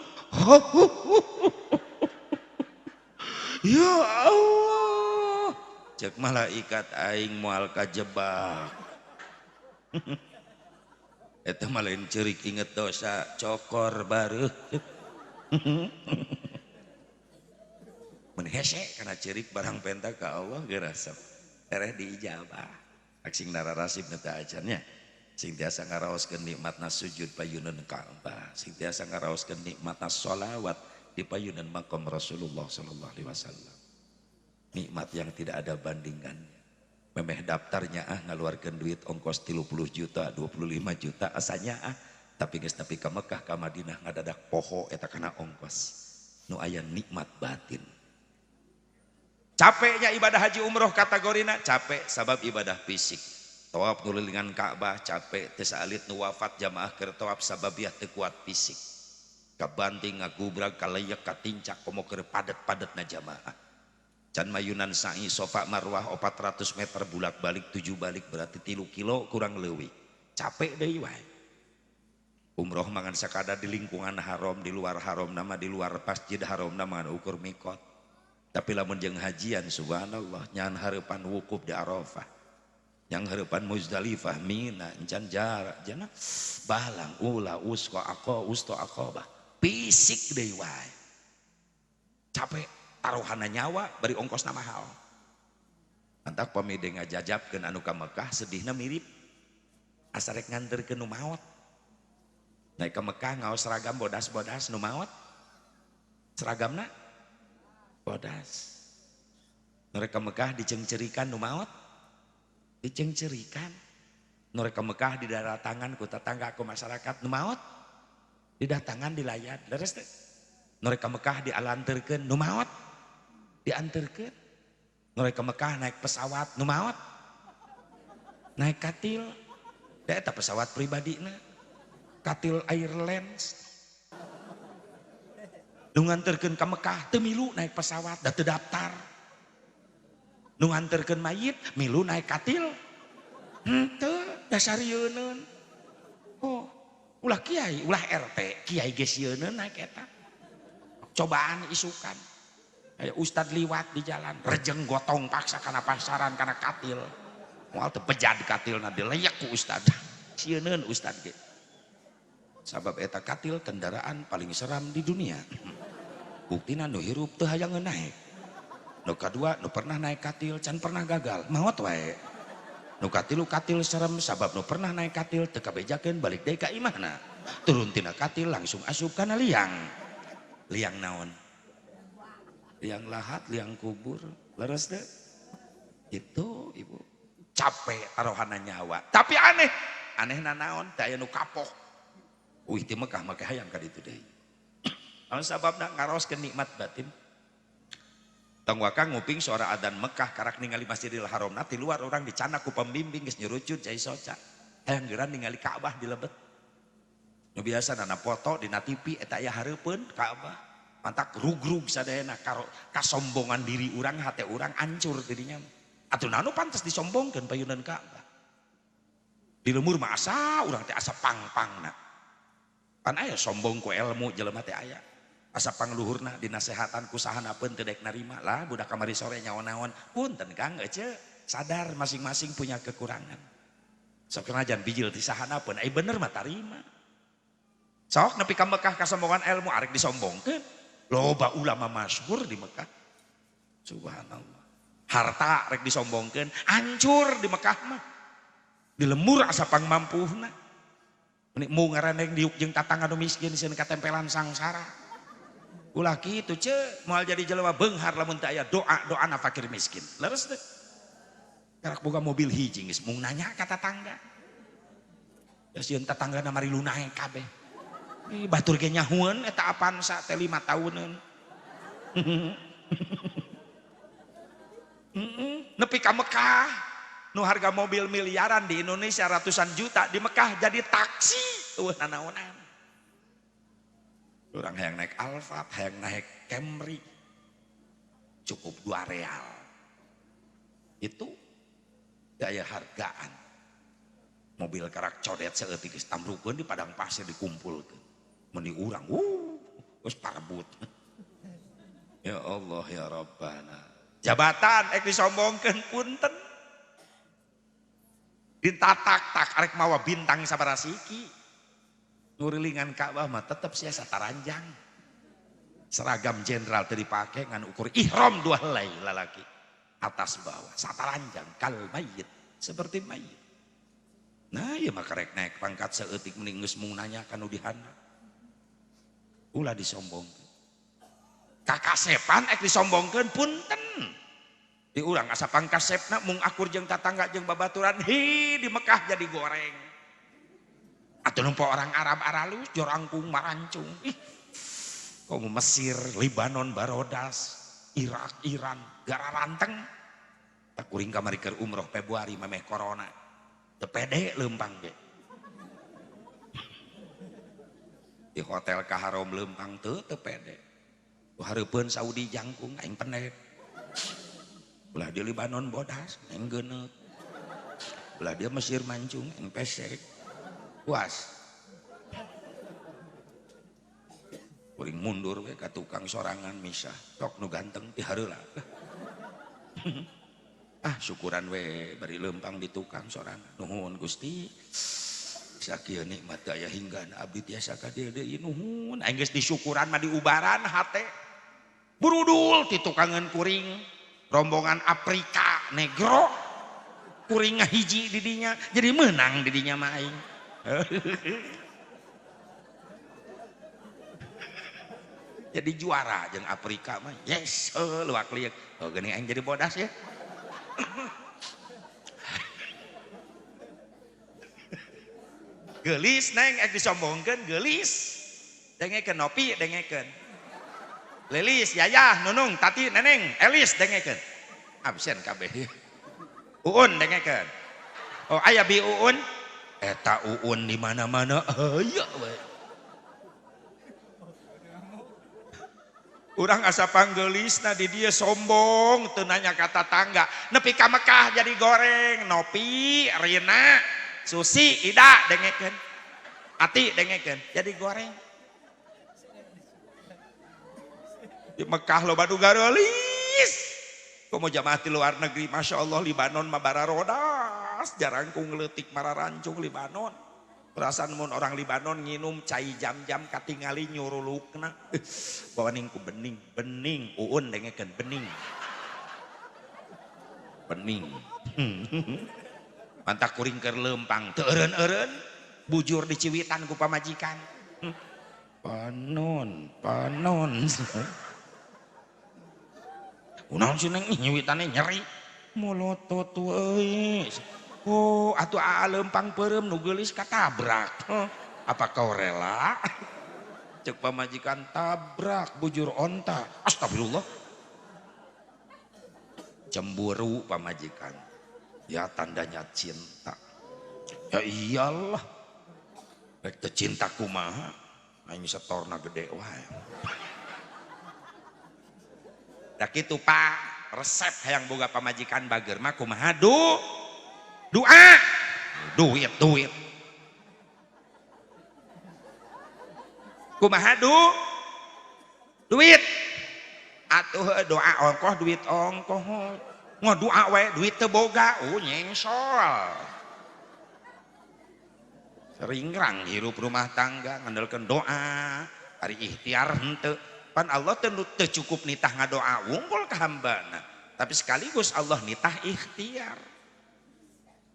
Ya Allah. Cek malaikat aing moal kajebak. Eta mah lain ceurik inget dosa, cokor bareuh. Mun hese kana ceurik barang penta ka Allah geus tereh diijabah. Sing nararasib nu teu acan nya. Sing tiasa ngaraoskeun nikmatna sujud payuneun Ka'bah, sing tiasa ngaraoskeun nikmatna sholawat di payuneun makom Rasulullah sallallahu alaihi wasallam. Nikmat yang tidak ada bandingannya. Memeh daftarnya ah ngaluarkeun duit ongkos 30 juta, 25 juta asanya ah, tapi geus nepi ka Mekah ka Madinah ngadadak poho eta kana ongkos. Nu aya nikmat batin. Capeknya ibadah haji umroh kategorina capek sabab ibadah fisik. Tawaf ngulilingan Ka'bah capek teu saalit nu wafat jamaah keur tawaf sababiah teu kuat fisik. Kabanting ngagubrag kaleyek katincak komo keur padet-padetna jamaah. Can mayunan sa'i sofa marwah 400 meter bulak-balik 7 balik berarti 3 kilo kurang leuwih. Capek deui wae. Umroh mangan sakada di lingkungan haram, di luar haram nama di luar masjid haram nama ukur mikot. Tapi lamun jeung hajian subhanallah nyan hareupan wukuf di Arafah. Yang hareupan Muzdalifah, Mina, encan jarak, jana balang ula usko ako usto akobah. Fisik deui wae. Capek taruhana nyawa bari ongkosna mahal. Antak pamide ngajajabkeun anu ka Mekah sedihna mirip asa rek nganterkeun nu maot. Naik ka Mekah ngaos seragam bodas-bodas nu maot. Seragamna bodas. Nu rek ka Mekah dicengcerikan nu maot. Dicengcerikan. Nu rek ka Mekah didaratangan ku tetangga ku masyarakat nu maot. Didatangan dilayat. Leres teh. Nu rek ka Mekah dialanterkeun nu maot. Dianterkeun. Nu rek ka Mekah naik pesawat nu maot. Naik katil. Da eta pesawat pribadina. Katil Airlines. Nu nganterkeun ka Mekah teu milu naik pesawat da teu daftar. Nu nganterkeun mayit milu naik katil. Henteu dasarieun. Oh, ulah kiai, ulah RT, kiai ge sieun naik eta. Cobaan isukan. Aya ustad liwat di jalan, rejeng gotong paksa kana pasaran kana katil. Moal teu bejad katilna dileyek ku ustad. Sieun ustad ge. Sabab eta katil kendaraan paling seram di dunia. Buktina nu hirup teu hayang naik. Nu kadua nu pernah naik katil can pernah gagal, maot wae. Nu katilu katil serem sabab nu pernah naik katil teu kabejakeun balik deui ka imahna. Turun tina katil langsung asup kana liang. Liang naon? Liang lahat, liang kubur. Leres teu? Itu ibu. Capek taruhana nyawa. Tapi aneh, anehna naon? Teu aya nu kapok. Wih di Mekah make hayang ka ditu deui. Naon sababna ngaraoskeun nikmat batin. Tong waka nguping suara adzan Mekah karak ningali Masjidil Haram na ti luar orang dicanak ku pembimbing geus nyurucut cai soca. Hayang geura ningali Ka'bah di lebet. Nu biasa nana foto dina TV eta aya hareupeun Ka'bah. Mantak rugrug sadayana kasombongan diri urang hate urang hancur dirinya. Atuh nanu pantes disombongkeun payunan Ka'bah. Di lemur mah asa urang teh asa pang-pangna. Pan aya sombong ku ilmu jelema teh aya. Asa pangluhurna dinasehatan ku sahana pun teu daek narima lah budak kamari sore nyawa-naon punten Kang ece sadar masing-masing punya kekurangan. Sok najan bijil ti sahana pun ai bener mah tarima. Sok nepi ka Mekah kasombongan ilmu arek disombongkeun. Loba ulama masyhur di Mekah. Subhanallah. Harta rek disombongkeun hancur di Mekah mah. Di lemur asa pangmampuhna. Meni mu ngaraneng diuk jeung tatangga nu miskin sieun katempelan sangsara. Ulah kitu ce, moal jadi jelema beunghar lamun teu aya doa-doana fakir miskin. Leres teu? Karak boga mobil hiji geus mung nanya ka tatangga. Ya sieun tatanggana marilu naek kabeh. Ih batur ge nyahueun eta Avanza teh 5 tahuneun. Nepi ka Mekah nu harga mobil miliaran di Indonesia ratusan juta di Mekah jadi taksi eueuh nanaonan. Urang hayang naik Alphard, hayang naik Camry cukup 2 real. Itu daya hargaan. Mobil karak codet saeutik geus tamrukeun di padang pasir dikumpulkeun. Mun di urang geus parebut. Ya Allah ya Rabbana. Jabatan ek disombongkeun punten. Ditatak-tak arek mawa bintang sabaraha siki. Ngurilingan Ka'bah mah tetep sia sataranjang. Seragam jenderal teu dipake ngan ukur ihram 2 helai lalaki. Atas bawah sataranjang kal mayit seperti mayit. Nah ieu mah karek naik pangkat saeutik mending geus mung nanya ka nu dihandap. Ulah disombongkeun. Kakasepan ek disombongkeun punten. Di urang asa pangkasepna mung akur jeung tatangga jeung babaturan hi di Mekah jadi goreng. Atuh nempo orang Arab aralus jorangkung marancung. Ih. Komo Mesir, Libanon, Barodas, Irak, Iran, gararanteng. Tak kuring kamari keur umroh Februari memeh corona. Teu pede leumpang ge. Di hotel Kaharom leumpang teu pede. Hareupeun Saudi jangkung aing pendek. Belah di Libanon bodas aing geuneuk. Belah dia Mesir mancung aing pesek. Puas. Kuring mundur we ka tukang sorangan misah. Tok nu ganteng ti hareula. Ah syukuran we bari leumpang di tukang sorangan. Nuhun Gusti. Sakieu nikmat daya hingga abdi tiasa ka dieu deui nuhun. Aing geus disyukuran mah diubaran hate. Burudul ti tukangan kuring rombongan Afrika negro kuring ngahiji di dinya jadi menang di dinya mah aing. Jadi juara jeung Afrika mah yes luak liuk oh geuning aing jadi bodas ya. Geulis neng ek disombongkeun geulis dengekeun Nopi dengekeun Lilis Yayah Nunung Tati Neneng Elis dengekeun absen kabeh Uun dengekeun oh aya bi Uun eta Uun di mana-mana aya we. Urang asa panggelisna di dieu sombong teu nanya ka tatangga nepi ka Mekah jadi goreng Nopi Rina Susi Ida dengekeun Ati dengekeun jadi goreng di Mekah loba nu gareulis komo jamaah di luar negeri Masya Allah Libanon mah bararodas jarangkung leutik mararancung Libanon perasaan mun orang Libanon nginum cai jam-jam katingali nyurulukna bawa ningku bening bening uun dengekeun bening bening mantak kuring keur leumpang teu eureun-eureun bujur diciwitan ku pamajikan panon panon kunaon sih neng nyiwitannya nyeri molotot euy. Oh atuh aa leumpang peureum nu geulis katabrak. Apa kau rela? Cek pamajikan tabrak bujur onta. Astagfirullah. Cemburu pamajikan. Ya tandanya cinta. Ya iyalah. Rek teu cinta kumaha? Aing setorna gede wae. Da kitu Pak, resep hayang boga pamajikan bager mah kumaha doa duit duit kumaha duit atuh doa ongkoh duit ongkoh ngodoa we duit teu boga nyengsol seringrang hirup rumah tangga ngandalkeun doa ari ikhtiar henteu pan Allah teu cukup nitah ngadoa wungkul ka hambana tapi sekaligus Allah nitah ikhtiar.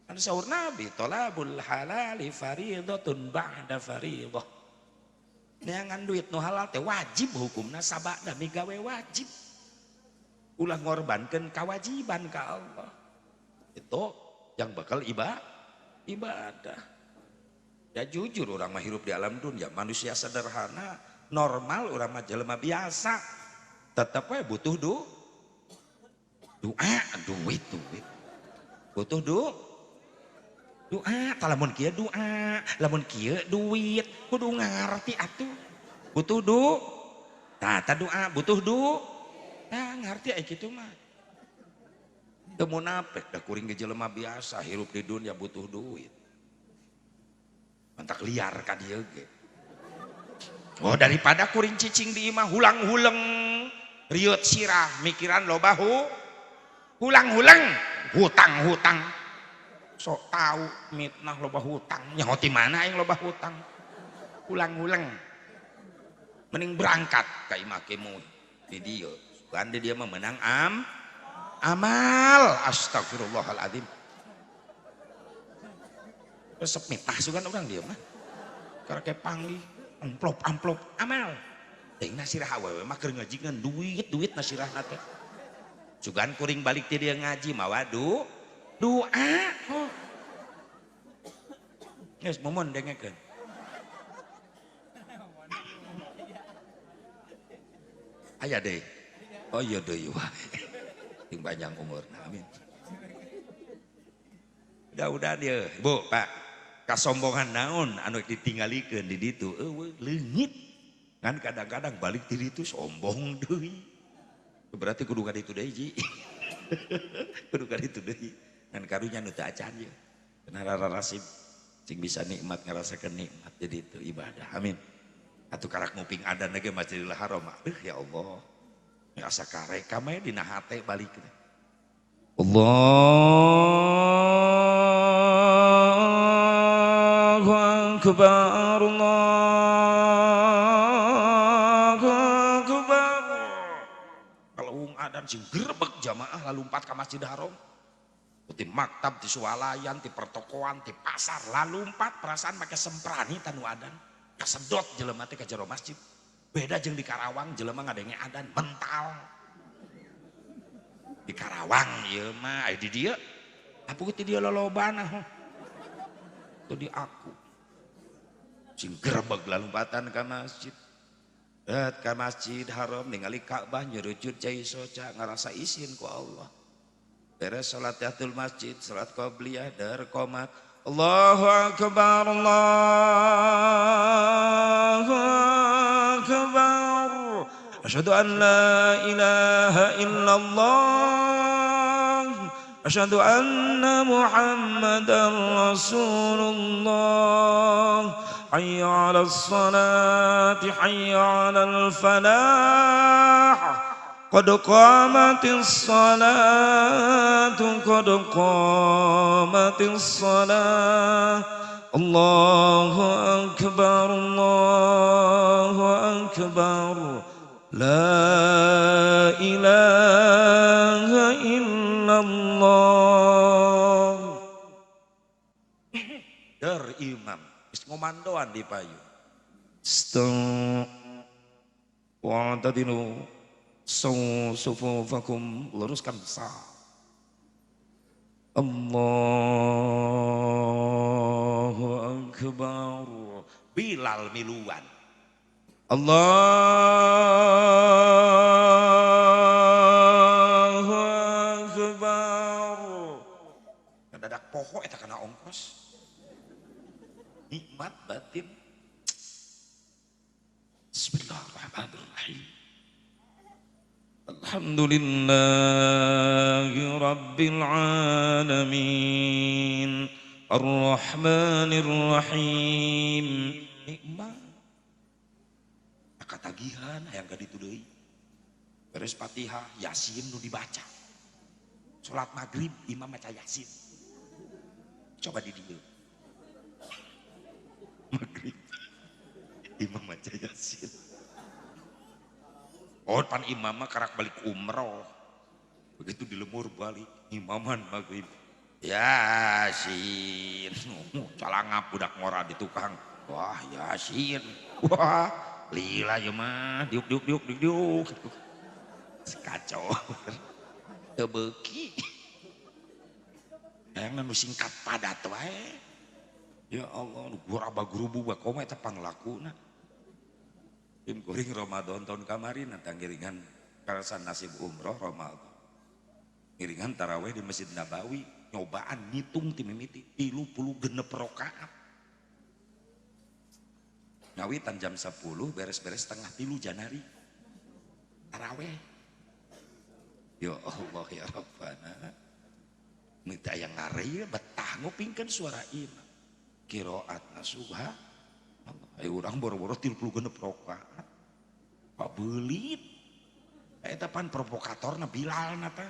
Kan saur Nabi tolabul halali faridatun ba'da faridah. Neangan duit nu halal teh wajib hukumna sabada migawe wajib. Ulah ngorbankeun kawajiban ka Allah. Itu yang bakal ibadah. Ya jujur orang mah hirup di alam dunia, manusia sederhana, normal orang mah jelema biasa. Tetap we butuh doa, duit. Butuh doa, lamun kieu doa, lamun kieu duit, kudu ngarti atuh. Butuh tah ta doa, butuh nah ngarti aya kitu mah. Teu munafik da kuring ge jelema biasa hirup di dunia butuh duit. Mantak liar ka dieu ge. Oh daripada kuring cicing di imah hulang-huleng rieut sirah mikiran loba hulang-huleng hutang-hutang. Sok tahu mitnah loba hutang, nyaho ti mana aing loba hutang. Hulang-huleng. Mending berangkat ka imah kemu di dieu. Sugan di dieu mah menang amal. Astagfirullahaladzim. Resep mitnah sugan orang dia mah. Karena panggih amplop amal. Teuing nasirah awewe mah keur ngaji ngan duit nasirahna teh. Sugan kuring balik ti dia ngaji mawa doa. Oh. Geus mumun dengekeun. Aya deui. Oh iya deui wae. Sing panjang umurna amin. Udah dia, Bu, Pak. Kasombongan naon anu ditinggalikeun di ditu eueuh leungit. Kan kadang-kadang balik ti ditu sombong deui. Berarti kudu ka ditu deui ji. Kudu ka ditu deui. Ngan karunya nu teu acan ye. Cenah rarasib sing bisa nikmat ngarasakeun nikmat jadi itu ibadah. Amin. Atuh karak nguping adan ge Masjidil Haram. Aduh ya Allah. Asa kareka mah dina hate balik teh. Allahu akbar, Allahu akbar. Kalau wong adan sing grebek jamaah lalumpat ka Masjid Haram. Di maktab, di swalayan, di pertokoan, di pasar lalumpat perasaan make semprani tanu adan. Kasedot jelema teh ka jero masjid. Beda jeung di Karawang jelema ngadenge adan mental. Di Karawang ieu mah aya di dieu. Apa ti dieu lolobana huh. Teu di aku. Sing grebeg lalumpatan ka masjid. Dat ka Masjid Haram ningali Ka'bah nyerujud cai soca ngarasa isin ku Allah. Beres salat tahiyatul masjid, salat qabliyah, dar qomat. Allahu akbar, Allahu akbar. Asyhadu an la ilaha illallah. Asyhadu anna Muhammadan Rasulullah. Hayya 'alas salati, hayya 'alal falah. Qad qamatis salatu, qad qamatis salah. Allahu akbar, Allahu akbar. La ilaha illallah. Der imam geus ngomandoan di payu. Stop. Wa'tadilu sufufakum, luruskan saf. Allahu akbar. Bilal miluan. Allahu akbar. Dadak poho eta kana ongkos. Nikmat batin. Bismillahirrahmanirrahim. Alhamdulillahi rabbil alamin. Arrahmanir rahim. Nikmat. Katagihan hayang ka ditu deui. Beres Fatihah, Yasin nu dibaca. Salat maghrib imam maca Yasin. Coba di dieu. Maghrib imam maca Yasin. Oh pan imam mah karak balik umroh. Begitu di lemur balik imaman maghrib. Yasin. Calangap budak ngora di tukang. Wah Yasin. Wah lila ya mah diuk diuk diuk diuk diuk. Kacau. Teu beuki. Hayangna nu singkat padat wae. Ya Allah, nu guraba-gurubu bae komo eta panglakuna. Tim kuring Ramadan tahun kamari nanti ngiringan karasan nasib umroh Ramadan. Ngiringan taraweh di Masjid Nabawi, nyobaan ngitung ti mimiti 36 rakaat. Ngawitan jam 10 beres-beres setengah tilu janari. Taraweh. Ya Allah ya Rabbana. Minta aya ngare betah ngupingkeun suara imam. Qiraatna subhanallah. Ayo urang boro-boro 36 rakaat. Pak beulit. Eta pan provokatorna Bilal na teh.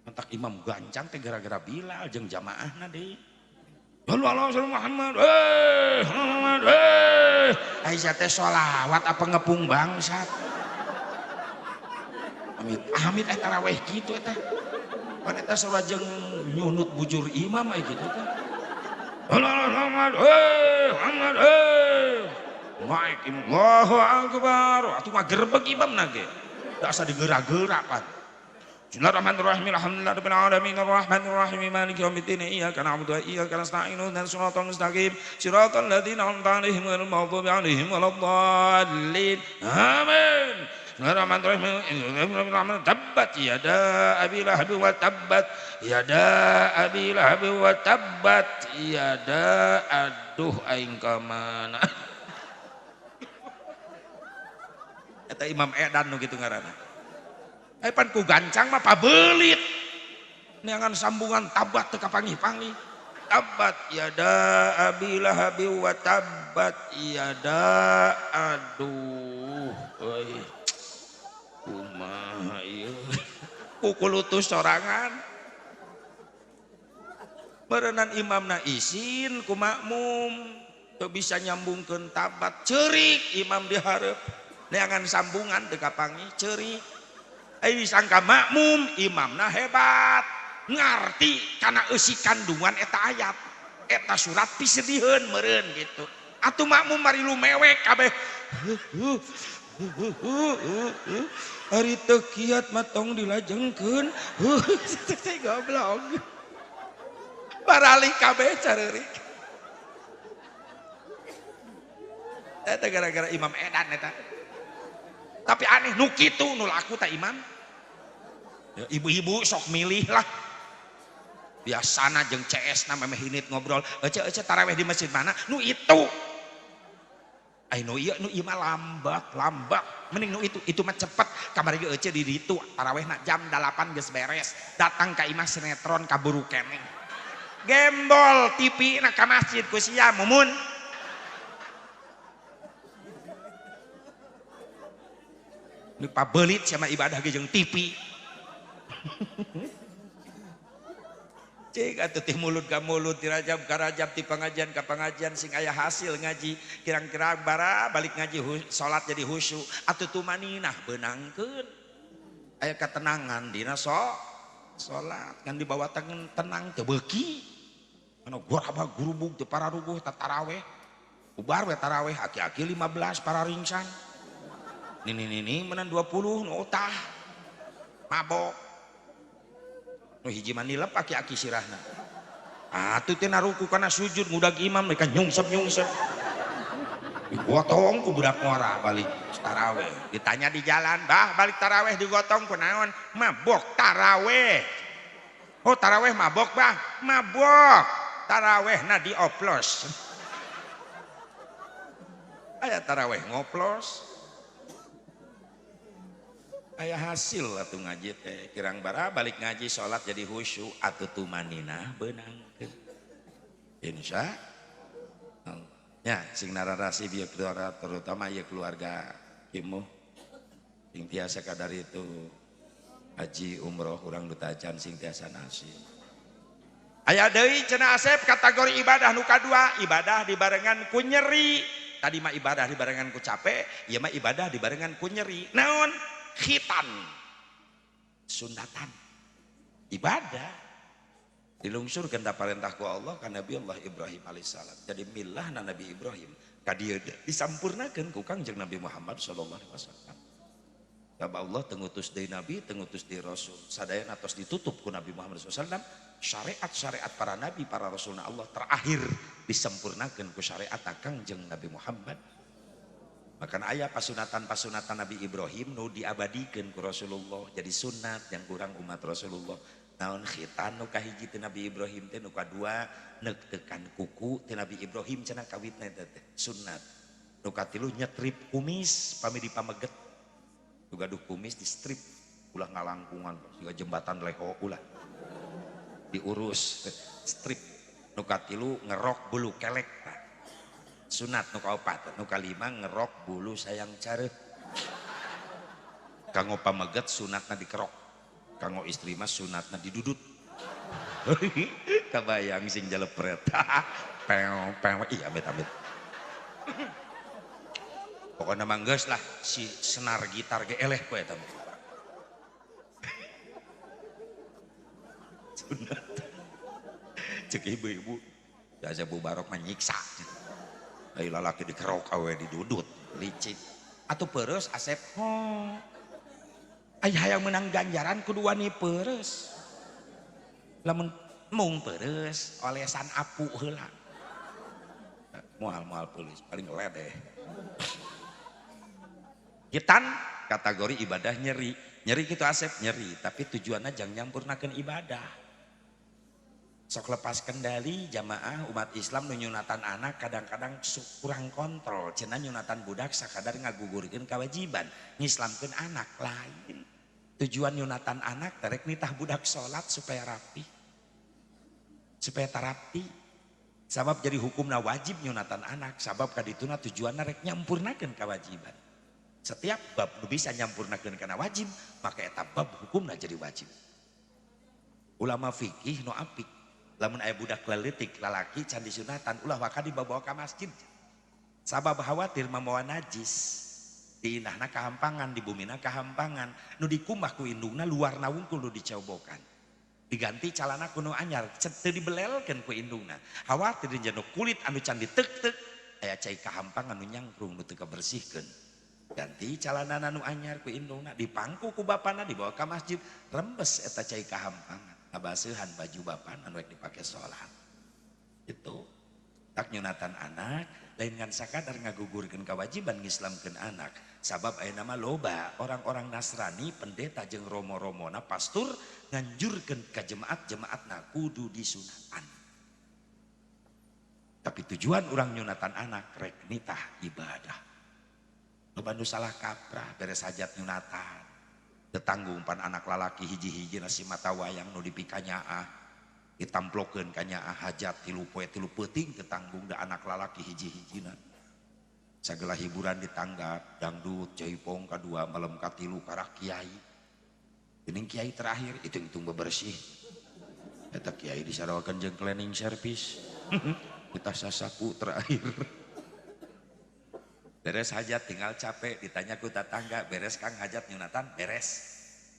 Mentak imam gancang teh gara-gara Bilal jeung jamaahna deui. Sallallahu alaihi Muhammad. Muhammad. Aisyah teh sholawat apa ngepung bangsat. Amit amit eta taraweh kitu eta. Pan eta salat jeung nyunut bujur imam aya kitu teh. Muhammad, Muhammad, Naik imam, Allahu Akbar. Atuh mah gerbek imam na ge. Da asa digeura-geura pan. Bismillahirrahmanirrahim. Alhamdulillahirabbil alamin arrahmanirrahim maliki yaumiddin iyyaka na'budu wa iyyaka nasta'in ihdinas siratal mustaqim siratal ladzina an'amta 'alaihim ghairil maghdubi 'alaihim waladdallin. Amin. Bismillahirrahmanirrahim. Tabbat yada abi lahab wa tabbat yada abi lahab wa tabbat yada aduh aing ka mana. Eta Imam Edan nu kitu ngaranna. Ai pan ku gancang mah pabelit. Neangan sambungan tabat teu kapanggih-panggih. Tabat yada abi lahab wa tabbat yada aduh euy. Kumaha ieu? Kukulutus sorangan. Meureunan imamna isin ku makmum teu bisa nyambungkeun tabat ceurik imam dihareup. Neangan sambungan teu kapanggih ceurik. Ai disangka makmum imamna hebat ngarti kana eusi kandungan eta ayat eta surat pisedieun meureun gitu. Atuh makmum mari lumewek kabeh. Ari teu kiat mah tong dilajengkeun. Teh goblok. Baralih kabeh careurik. Eta gara-gara imam edan eta. Tapi aneh nu kitu nu laku teh imam. Ya, ibu-ibu sok milih lah. Biasana jeung CS na memeh init ngobrol, ece taraweh di masjid mana? Nu itu. Ai nu ieu nu ieu mah lambat, lambat. Mending nu itu mah cepet. Kamari ge ece di ditu tarawehna jam 8 geus beres. Datang ka imah sinetron kaburu keneh. Gembol TV na ka masjid ku sia mumun. Nu pabelit sama ibadah ge jeung TV. Cik atuh ti mulut ka mulut, ti rajab ka rajab, ti pengajian ka pengajian sing aya hasil ngaji. Kirang-kirang bara balik ngaji salat jadi khusyuk atuh tumaninah beunangkeun. Aya ketenangan dina salat kan dibawa tenang teu beuki. Anu goraba gurubug teu pararuguh ta taraweh. Ubar we taraweh aki-aki 15 pararingsan. Nini-nini menang 20 nu utah. Mabok. Nu hiji mah nilep aki-aki sirahna. Atuh teh naruku kana sujud ngudag imam mereka nyungsep-nyungsep. Digotong ku budak ngora balik taraweh. Ditanya di jalan, "Bah, balik taraweh digotong ku naon?" Mabok taraweh. Oh, taraweh mabok, Bah. Mabok. Tarawehna dioplos. Aya taraweh ngoplos. Aya hasil atuh ngaji teh kirang bara balik ngaji salat jadi khusyuk atuh tumaninah beunangkeun. Insya Allah. Ya sing nararasi bieu keluarga terutama ieu keluarga Kimuh sing tiasa kadar itu haji umroh urang nu tacan sing tiasa nasib. Aya deui cenah Asep kategori ibadah nu kadua, ibadah dibarengan ku nyeri. Tadi mah ibadah dibarengan ku capek, ieu mah ibadah dibarengan ku nyeri. Naon? Khitan, sunatan, ibadah dilungsurkan ta perintah ku Allah ka Nabi Allah Ibrahim alaihissalam. Jadi milahna Nabi Ibrahim ka dieu disampurnakeun ku Kangjeng Nabi Muhammad sallallahu alaihi wasallam. Sabab Allah teu ngutus deui nabi, teu ngutus deui rasul. Sadayana tos ditutup ku Nabi Muhammad SAW. Syariat-syariat para nabi, para rasulna Allah terakhir disempurnakeun ku syariat Kangjeng Nabi Muhammad. Bahkan aya pasunatan-pasunatan Nabi Ibrahim nu diabadikeun ku Rasulullah jadi sunat yang kurang umat Rasulullah. Naon khitan nu kahiji teh Nabi Ibrahim teh, nu kadua neuktekan kuku teh Nabi Ibrahim cenah kawitna eta teh sunat. Nu katilu nyetrip kumis pami dipameget. Nu gaduh kumis di strip ulah ngalangkungan siga jembatan leho ulah. Diurus strip. Nu katilu ngerok bulu kelek tah. Sunat nu kaopat, nu kalima ngerok bulu sayang careuh. Kanggo pameget sunatna dikerok. Kanggo istri mah sunatna didudut. Kabayang sing jalepret. Pew pew iya amit amit. Pokoknya mah geus lah si senar gitar ge eleh ku eta mah. Sunat. Cek ibu-ibu, jasa Bu Barok mah nyiksa. Ai lalaki dikerok awe didudut, licik. Atuh pereus asep. Oh. Ai hayang menang ganjaran kudu wani pereus. Lamun mung pereus olesan apu heula. Moal-moal peulis paling ledeh. Hitan kategori ibadah nyeri. Nyeri kitu asep nyeri, tapi tujuanna jang nyampurnakeun ibadah. Sok lepas kendali jamaah umat Islam nu nyunatan anak kadang-kadang kurang kontrol. Cenah nyunatan budak sakadar ngagugurkeun kewajiban, ngislamkeun anak lain. Tujuan nyunatan anak terek nitah budak salat supaya rapi. Supaya tarapi. Sabab jadi hukumna wajib nyunatan anak, sabab kadituna tujuanna rek nyampurnakeun kewajiban. Setiap bab nu bisa nyampurnakeun kana wajib, maka eta bab hukumna jadi wajib. Ulama fikih nu apik, lamun aya budak leutik lalaki can disunatan ulah waka dibawa ka masjid. Sabab khawatir mamawa najis. Diinahna kahampangan, di bumina kahampangan, nu dikumbah ku indungna luarna wungkul nu dicobokan. Diganti calana ku nu anyar, teu dibelelkeun ku indungna. Khawatir di jero kulit anu can ditek-tek aya cai kahampangan nu nyangkrung nu teu kabersihkeun. Ganti calana nu anyar ku indungna, dipangku ku bapana dibawa ka masjid, rembes eta cai kahampangan. Ngabaseuhan baju bapana anu rek dipake salat. Itu tak nyunatan anak lain ngan sakadar ngagugurkeun kewajiban ngislamkeun anak. Sabab ayeuna mah loba orang-orang Nasrani, pendeta jeung romo-romona pastur nganjurkeun ka jemaat-jemaatna kudu disunatan. Tapi tujuan urang nyunatan anak rek nitah ibadah. Loba nu salah kaprah beres hajat nyunatan. Tetanggung pan anak lalaki hiji-hiji nasi mata wayang nu dipikanyaah, ditamplokeun kanyaah hajat 3 poe 3 peuting tetanggung da anak lalaki hiji-hijina. Sagala hiburan ditanggap, dangdut, jaipong kadua, malam katilu karak kiai. Geuning kiai terakhir hitung-hitung bebersih. Eta kiai disarawakeun jeung cleaning service. Kita sasapu terakhir. Beres hajat tinggal capek ditanya ku tetangga, beres kang hajat nyunatan beres.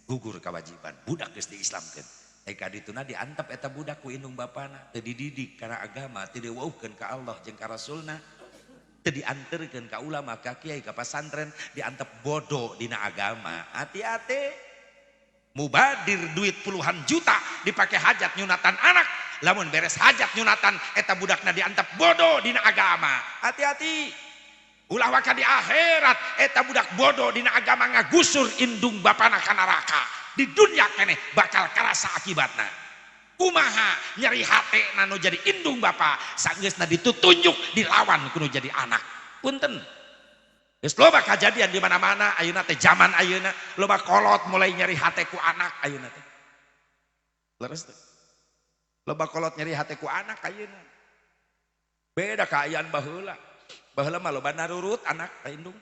Gugur kewajiban budak geus diislamkeun. Eka dituna diantep eta budak ku indung bapana, teu dididik kana agama, teu diwauhkeun ka Allah jeung ka Rasulna, teu dianterkeun ka ulama, ka kiai, ka pasantren, diantep bodoh dina agama. Hati-hati. Mubadir duit puluhan juta dipake hajat nyunatan anak, lamun beres hajat nyunatan eta budakna diantep bodoh dina agama. Hati-hati. Ulah waka di akhirat eta budak bodoh dina agama ngagusur indung bapana ka neraka. Di dunia keneh bakal karasa akibatna. Kumaha nyeri hatena nu jadi indung bapa sageusna ditutunjuk dilawan kudu jadi anak. Punten. Geus loba kajadian di mana-mana ayeuna teh zaman ayeuna loba kolot mulai nyeri hate ku anak ayeuna teh. Leres teh. Loba kolot nyeri hate ku anak ayeuna. Beda kaayaan baheula. Baheula mah loba narurut anak ka indung.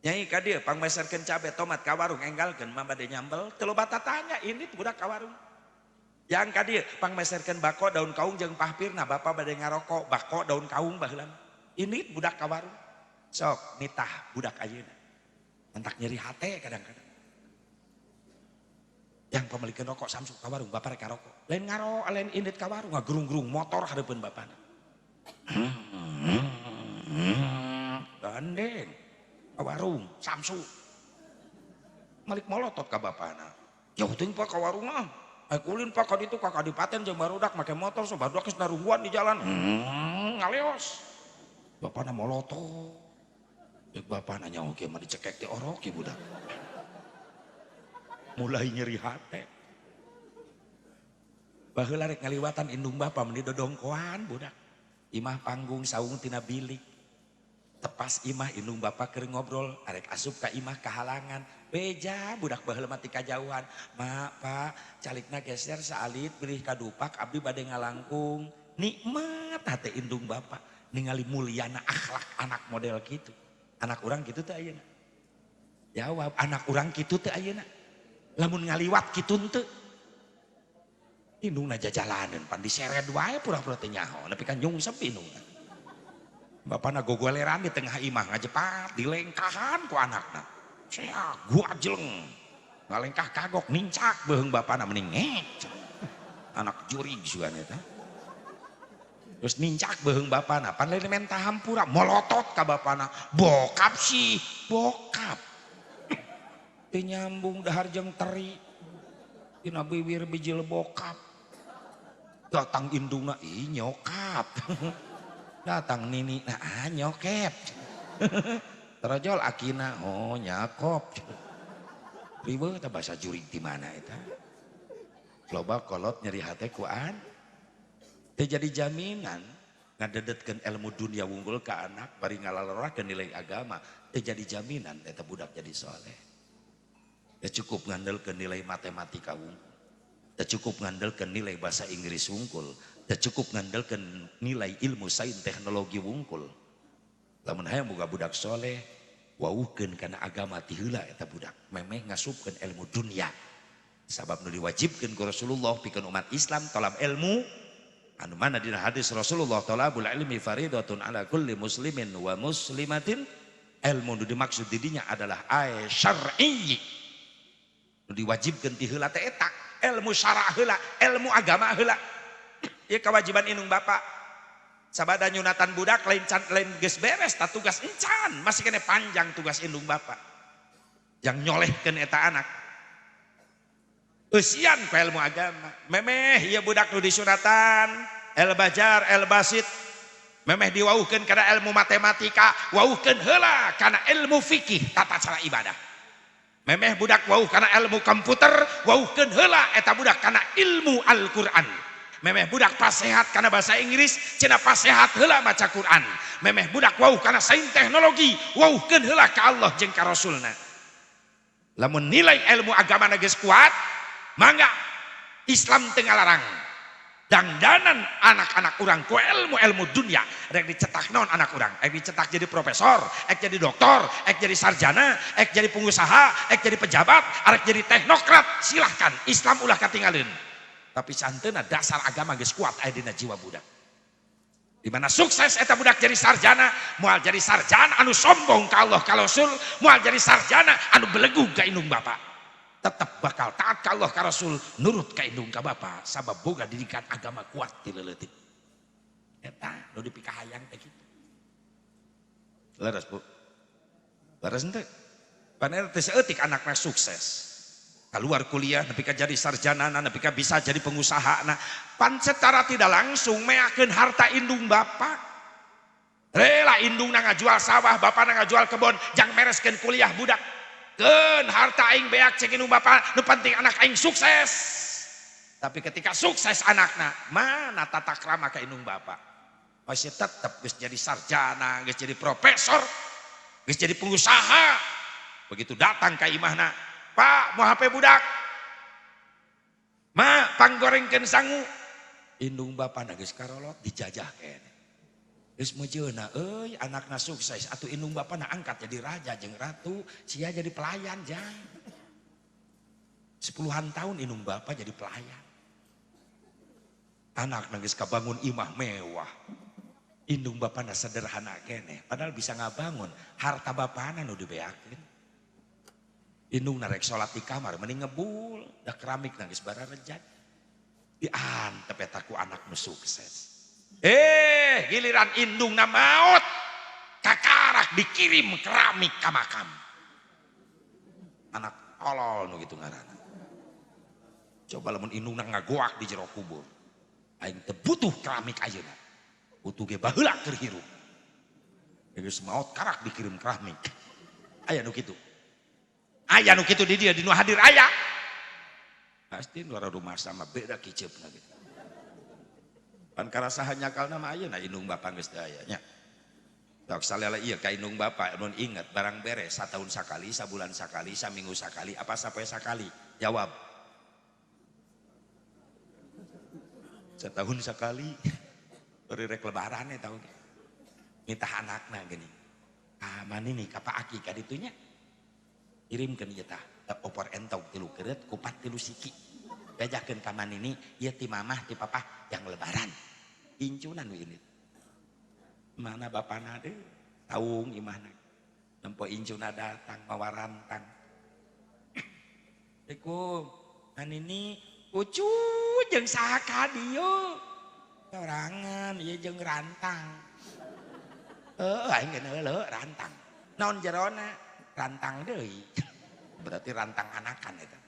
Nyai ka dieu pangmeserkeun cabe tomat ka warung enggalkeun mah bade nyambel teu loba tatanya ini budak ka warung. Yang ka dieu pangmeserkeun bako daun kaung jeung pahpirna bapa bade ngarokok bako daun kaung baheula. Ini budak ka warung. Sok nitah budak ayeuna. Mentak nyeri hate kadang-kadang. Yang pemilik rokok samsu ka warung bapa rek ngarokok. Lain ngaro lain indit ka warung ngagerung-gerung motor hareupeun bapana. Gandeng ka warung samsu. Malik molotot ka bapana. Jauh teuing, Pak, ka warung ah. Ayo ulin, Pak, ka ditu ka kadipaten jeung barudak make motor, so barudak geus narungguan di jalan. Ngaleos. Bapana molotot. Cek bapana, nyaho kieu mah dicekek ti orok ieu budak. Mulai nyeri hate. Baheula rek ngaliwatan indung bapa meni dodongkoan budak. Imah panggung, saung tina bilik. Tepas imah, indung bapa keur ngobrol, arek asup ka imah kahalangan. Beja budak baheula mah ti kajauhan. "Mak, Pak, calikna geser saalit bilih kadupak, abdi bade ngalangkung." Nikmat hate indung bapa ningali mulyana akhlak anak model kitu. Anak urang kitu teh ayeuna? Jawab, anak urang kitu teh ayeuna? Lamun ngaliwat kitu henteu? Indungna jajalaneun pan disered wae, pura-pura teu nyaho nepi ka nyungsep indungna. Bapana gogoleran di tengah imah, ngajepat dilengkahan ku anakna. Sia gua jeleng. Ngalengkah kagok, nincak beuheung bapana, mending ngek. Anak jurig sugan eta. Terus nincak beuheung bapana, pan lain menta hampura, molotot ka bapana. Bokap sih, bokap. Teu nyambung dahar jeung teri. Dina bibir bijil bokap. Datang indungna, ih nyokap. Datang nini, nah ah, nyokep. Terojol akina, oh nyakop. Riweuh teh, bahasa jurig di mana eta? Loba kolot nyeri hate ku an. Teu jadi jaminan ngadedetkeun ilmu dunia wungkul ke anak bari ngalalorakeun nilai agama, teu jadi jaminan eta budak jadi soleh. Teu cukup ngandelkeun nilai matematika wungkul. Teu cukup ngandelkeun nilai bahasa Inggris wungkul. Teu cukup ngandelkeun nilai ilmu sains teknologi wungkul. Lamun hayang boga budak soleh, wauhkeun kana agama ti heula eta budak. Memeh ngasupkeun ilmu dunia. Sabab nu diwajibkeun ku Rasulullah pikeun umat Islam tolab ilmu, anu mana dina hadis Rasulullah, talabul ilmi faridatun ala kulli muslimin wa muslimatin. Ilmu nu dimaksud di dinya adalah ay syar'i. Nu diwajibkeun ti heula teh eta ilmu syara heula, ilmu agama heula. Ieu kewajiban indung bapa. Sabada nyunatan budak lain can, lain geus beres ta tugas encan, masih kena panjang tugas indung bapa. Yang nyolehkeun eta anak. Eusian ku ilmu agama. Memeh ieu budak nu disunatan, el bajar, el basit. Memeh diwauhkeun kana ilmu matematika, wauhkeun heula kana ilmu fikih, tata cara ibadah. Memeh budak wauh kana ilmu komputer, wauhkeun heula eta budak kana ilmu Al-Qur'an. Memeh budak pasehat kana bahasa Inggris, cenah pasehat heula maca Quran. Memeh budak wauh kana sains teknologi, wauhkeun heula ka Allah jeung ka Rasulna. Lamun nilai ilmu agama geus kuat, mangga, Islam teu ngalarang dangdanan anak-anak urang ku ilmu-ilmu dunia. Rek dicetak naon anak urang, rek dicetak jadi profesor, rek jadi doktor, rek jadi sarjana, rek jadi pengusaha, rek jadi pejabat, rek jadi teknokrat, silahkan. Islam ulah katinggalin, tapi santena dasar agama geus kuat aya dina jiwa budak. Di mana sukses eta budak jadi sarjana, moal jadi sarjana anu sombong ka Allah ka Rasul, moal jadi sarjana anu belegug ka indung bapa. Tetap bakal taat ka Allah ka Rasul, nurut ka indung ka bapa, sabab boga didikan agama kuat ti leutik. Eta nu dipikahayang teh kitu. Leres, Bu? Leres henteu? Pan eta teh saeutik anakna sukses. Keluar kuliah nepi ka jadi sarjana, nepi ka bisa jadi pengusaha. Nah, pan secara tidak langsung meakeun harta indung bapa. Rela indungna ngajual sawah, bapana ngajual kebon jang mereskeun kuliah budak. Keun harta aing beak, cek indung bapa, nu penting anak aing sukses. Tapi ketika sukses anakna, mana tata krama ka indung bapa? Masih tetep geus jadi sarjana, geus jadi profesor, geus jadi pengusaha, begitu datang ka imahna, "Pak, mau HP budak. Ma, panggorengkeun sangu." Indung bapa geus karolot, dijajah kene. Geus mejeuna euy anakna sukses atuh, indung bapana angkat jadi raja jeung ratu, sia jadi pelayan jang. Sepuluhan tahun indung bapa jadi pelayan. Anak geus kabangun imah mewah. Indung bapana sederhana kene, padahal bisa ngabangun, harta bapana nu dibeakeun. Indung narek sholat di kamar mending ngebul, da keramik geus bararejat. Diantep eta ku anak nu sukses. Eh, giliran indungna maut, kakarak dikirim keramik ka makam. Anak Tolol nu kitu ngaranna. Coba lamun indungna ngagoak di jero kubur. Aing teu butuh keramik ayeuna. Butuh ge baheula keur hirup. Geus maot karak dikirim keramik. Aya nu kitu. Aya nu kitu di dieu di nu hadir aya. Pasti nu rumah sama beda kiceupna gitu. Pan karasahan nyakalna mah ayeuna indung bapa geus teu aya nya. Tok salele ieu ka indung bapa mun inget barang beres satahun sakali, sabulan sakali, saminggu sakali, apa sapoe sakali? Jawab. Setahun sekali. Bari rek lebaran eta oge. Nitah anakna geuning. Ah manini ka Pak Aki ka ditu nya. Kirimkeun ieu tah opor entog 3 keureut kupat 3 siki. Bejakeun ka manini ieu ti mamah ti papah yang lebaran. Incunan we ini. Mana bapana deui? Taung imahna. Nempo incuna datang mawa rantang. Assalamualaikum. Manini ucu jeung saha ka dieu? Sorangan ieu jeung rantang. Heuh aing geus heuleuh rantang. Naon jerona? Rantang deui. Berarti rantang anakan eta.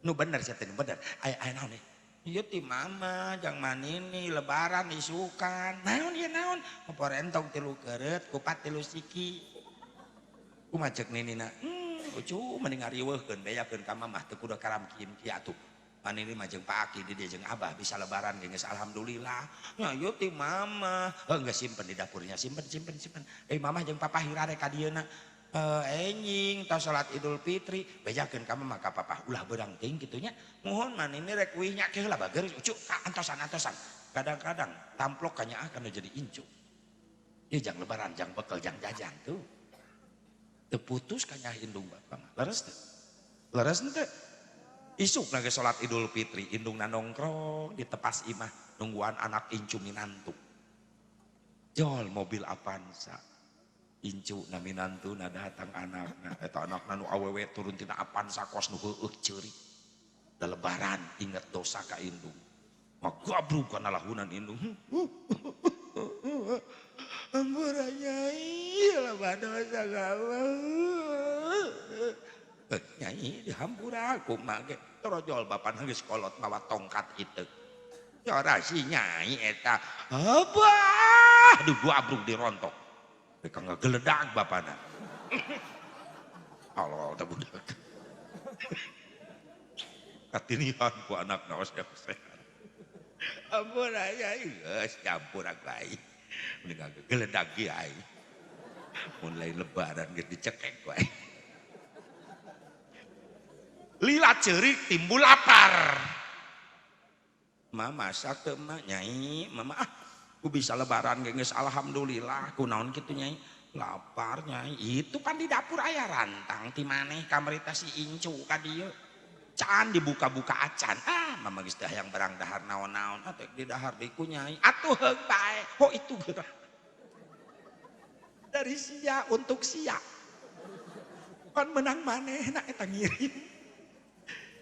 Nu bener sia teh nu bener. Aya aya naon ieu? Ieu ti mama jang manini lebaran isukan. Naon ieu naon? Opor entog 3 keureut kupat 3 siki. Kumaha ceuk ninina? Ucu mending ngariweuhkeun bejakeun ka mamah teu kudu karamkin kieu atuh. Manini mah jeung Pak Aki di dieu jeung Abah bisa lebaran ge geus alhamdulillah. Nya ieu ti mama. Heuh geus simpen di dapurnya, simpen simpen simpen. Mamah jeung papa hirare ka dieuna. Enjing tos salat Idul Fitri bejakeun ka mama ka papa ulah beurang teuing kitu nya. Muhun manini rek uih nya ke heula bager ucu ka antosan-antosan. Kadang-kadang tamplok ka nyaah kana jadi incu. Ieu jang lebaran jang bekel jang jajan tuh. Teu putus ka nyaah indung bapa mah. Leres teu? Leres henteu? Isuk lagi salat Idul Fitri indungna nongkrong di tepas imah nungguan anak incu minantu. Jol mobil Avanza. Incu na minantu na datang anakna eta anakna nu awewe turun tina Avanza kos nu heueuh ceurik. Da lebaran inget dosa ka indung. Magabrug kana lahunan indung. Ampura nyai loba dosa gawe. Nyai dihampura kumaha ge torojol bapana geus kolot mawa tongkat itu. Ora si nyai eta. Abah digabrug dirontok. Mereka ngageledag bapana. Allah teh budak. Katinihan ku anakna oseh-osehan. Ampura nyai geus campur bae. Mending ngageledag ge aing. Mun lain lebaran geus dicekek wae. Lila ceurik timbul lapar. Mama masak teu emak nyai, mama ah ku bisa lebaran ge geus alhamdulillah ku naon kitu nyai. Lapar nyai. Itu pan di dapur aya rantang ti maneh kamarita si incu ka dieu. Can dibuka-buka acan. Ah mama geus teu hayang barang dahar naon-naon atuh di dahar deui ku nyai. Atuh heug bae. Oh itu geura. Dari sia untuk sia. Pan menang manehna eta ngirim.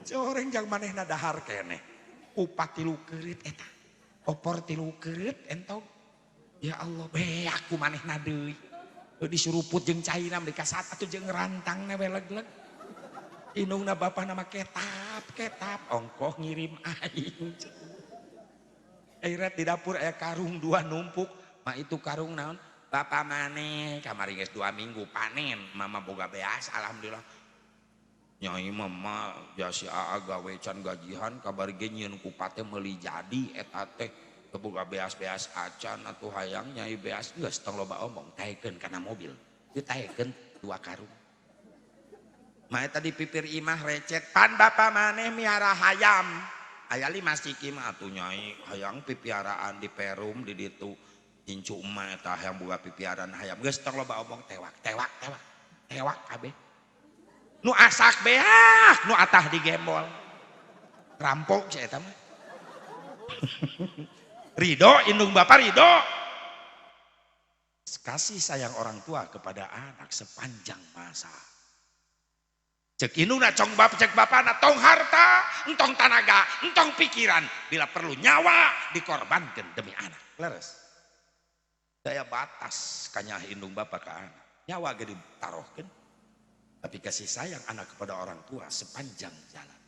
Coreng jang manehna dahar keneh. Upat 3 keureut eta. Opor 3 keureut entog. Ya Allah, beak ku manehna deui. Disuruput jeung caina mah dikasat atuh jeung rantangna we leg-leg. Indungna bapana mah ketap, ketap ongkoh ngirim aing. Airat di dapur aya karung 2 numpuk. Ma itu karung naon? Bapak maneh kamari geus 2 minggu panen, mama boga beas alhamdulillah. Nyai mama jasi aa gawe can gajihan kabar ge nyieun kupat teh meuli jadi eta teh teu boga beas-beas acan atuh hayang nyai beas geus tong loba omong taekeun kana mobil ditaekeun 2 karung. Ma eta di pipir imah recet pan bapa maneh miara hayam aya 5 siki mah atuh nyai hayang pipiaraan di perum di ditu incu emak eta hayang boga pipiaraan hayam geus tong loba omong tewak tewak tewak tewak kabeh. Nu asak beak, nu atah digembol. Rampok sia eta mah. Ridho indung bapa ridho. Kasih sayang orang tua kepada anak sepanjang masa. Cek indungna cong bapa cek bapana tong harta, entong tanaga, entong pikiran, bila perlu nyawa dikorbankan demi anak. Leres. Daya batas kanyah indung bapa ka anak. Nyawa ge ditarohkeun. Tapi kasih sayang anak kepada orang tua sepanjang jalan.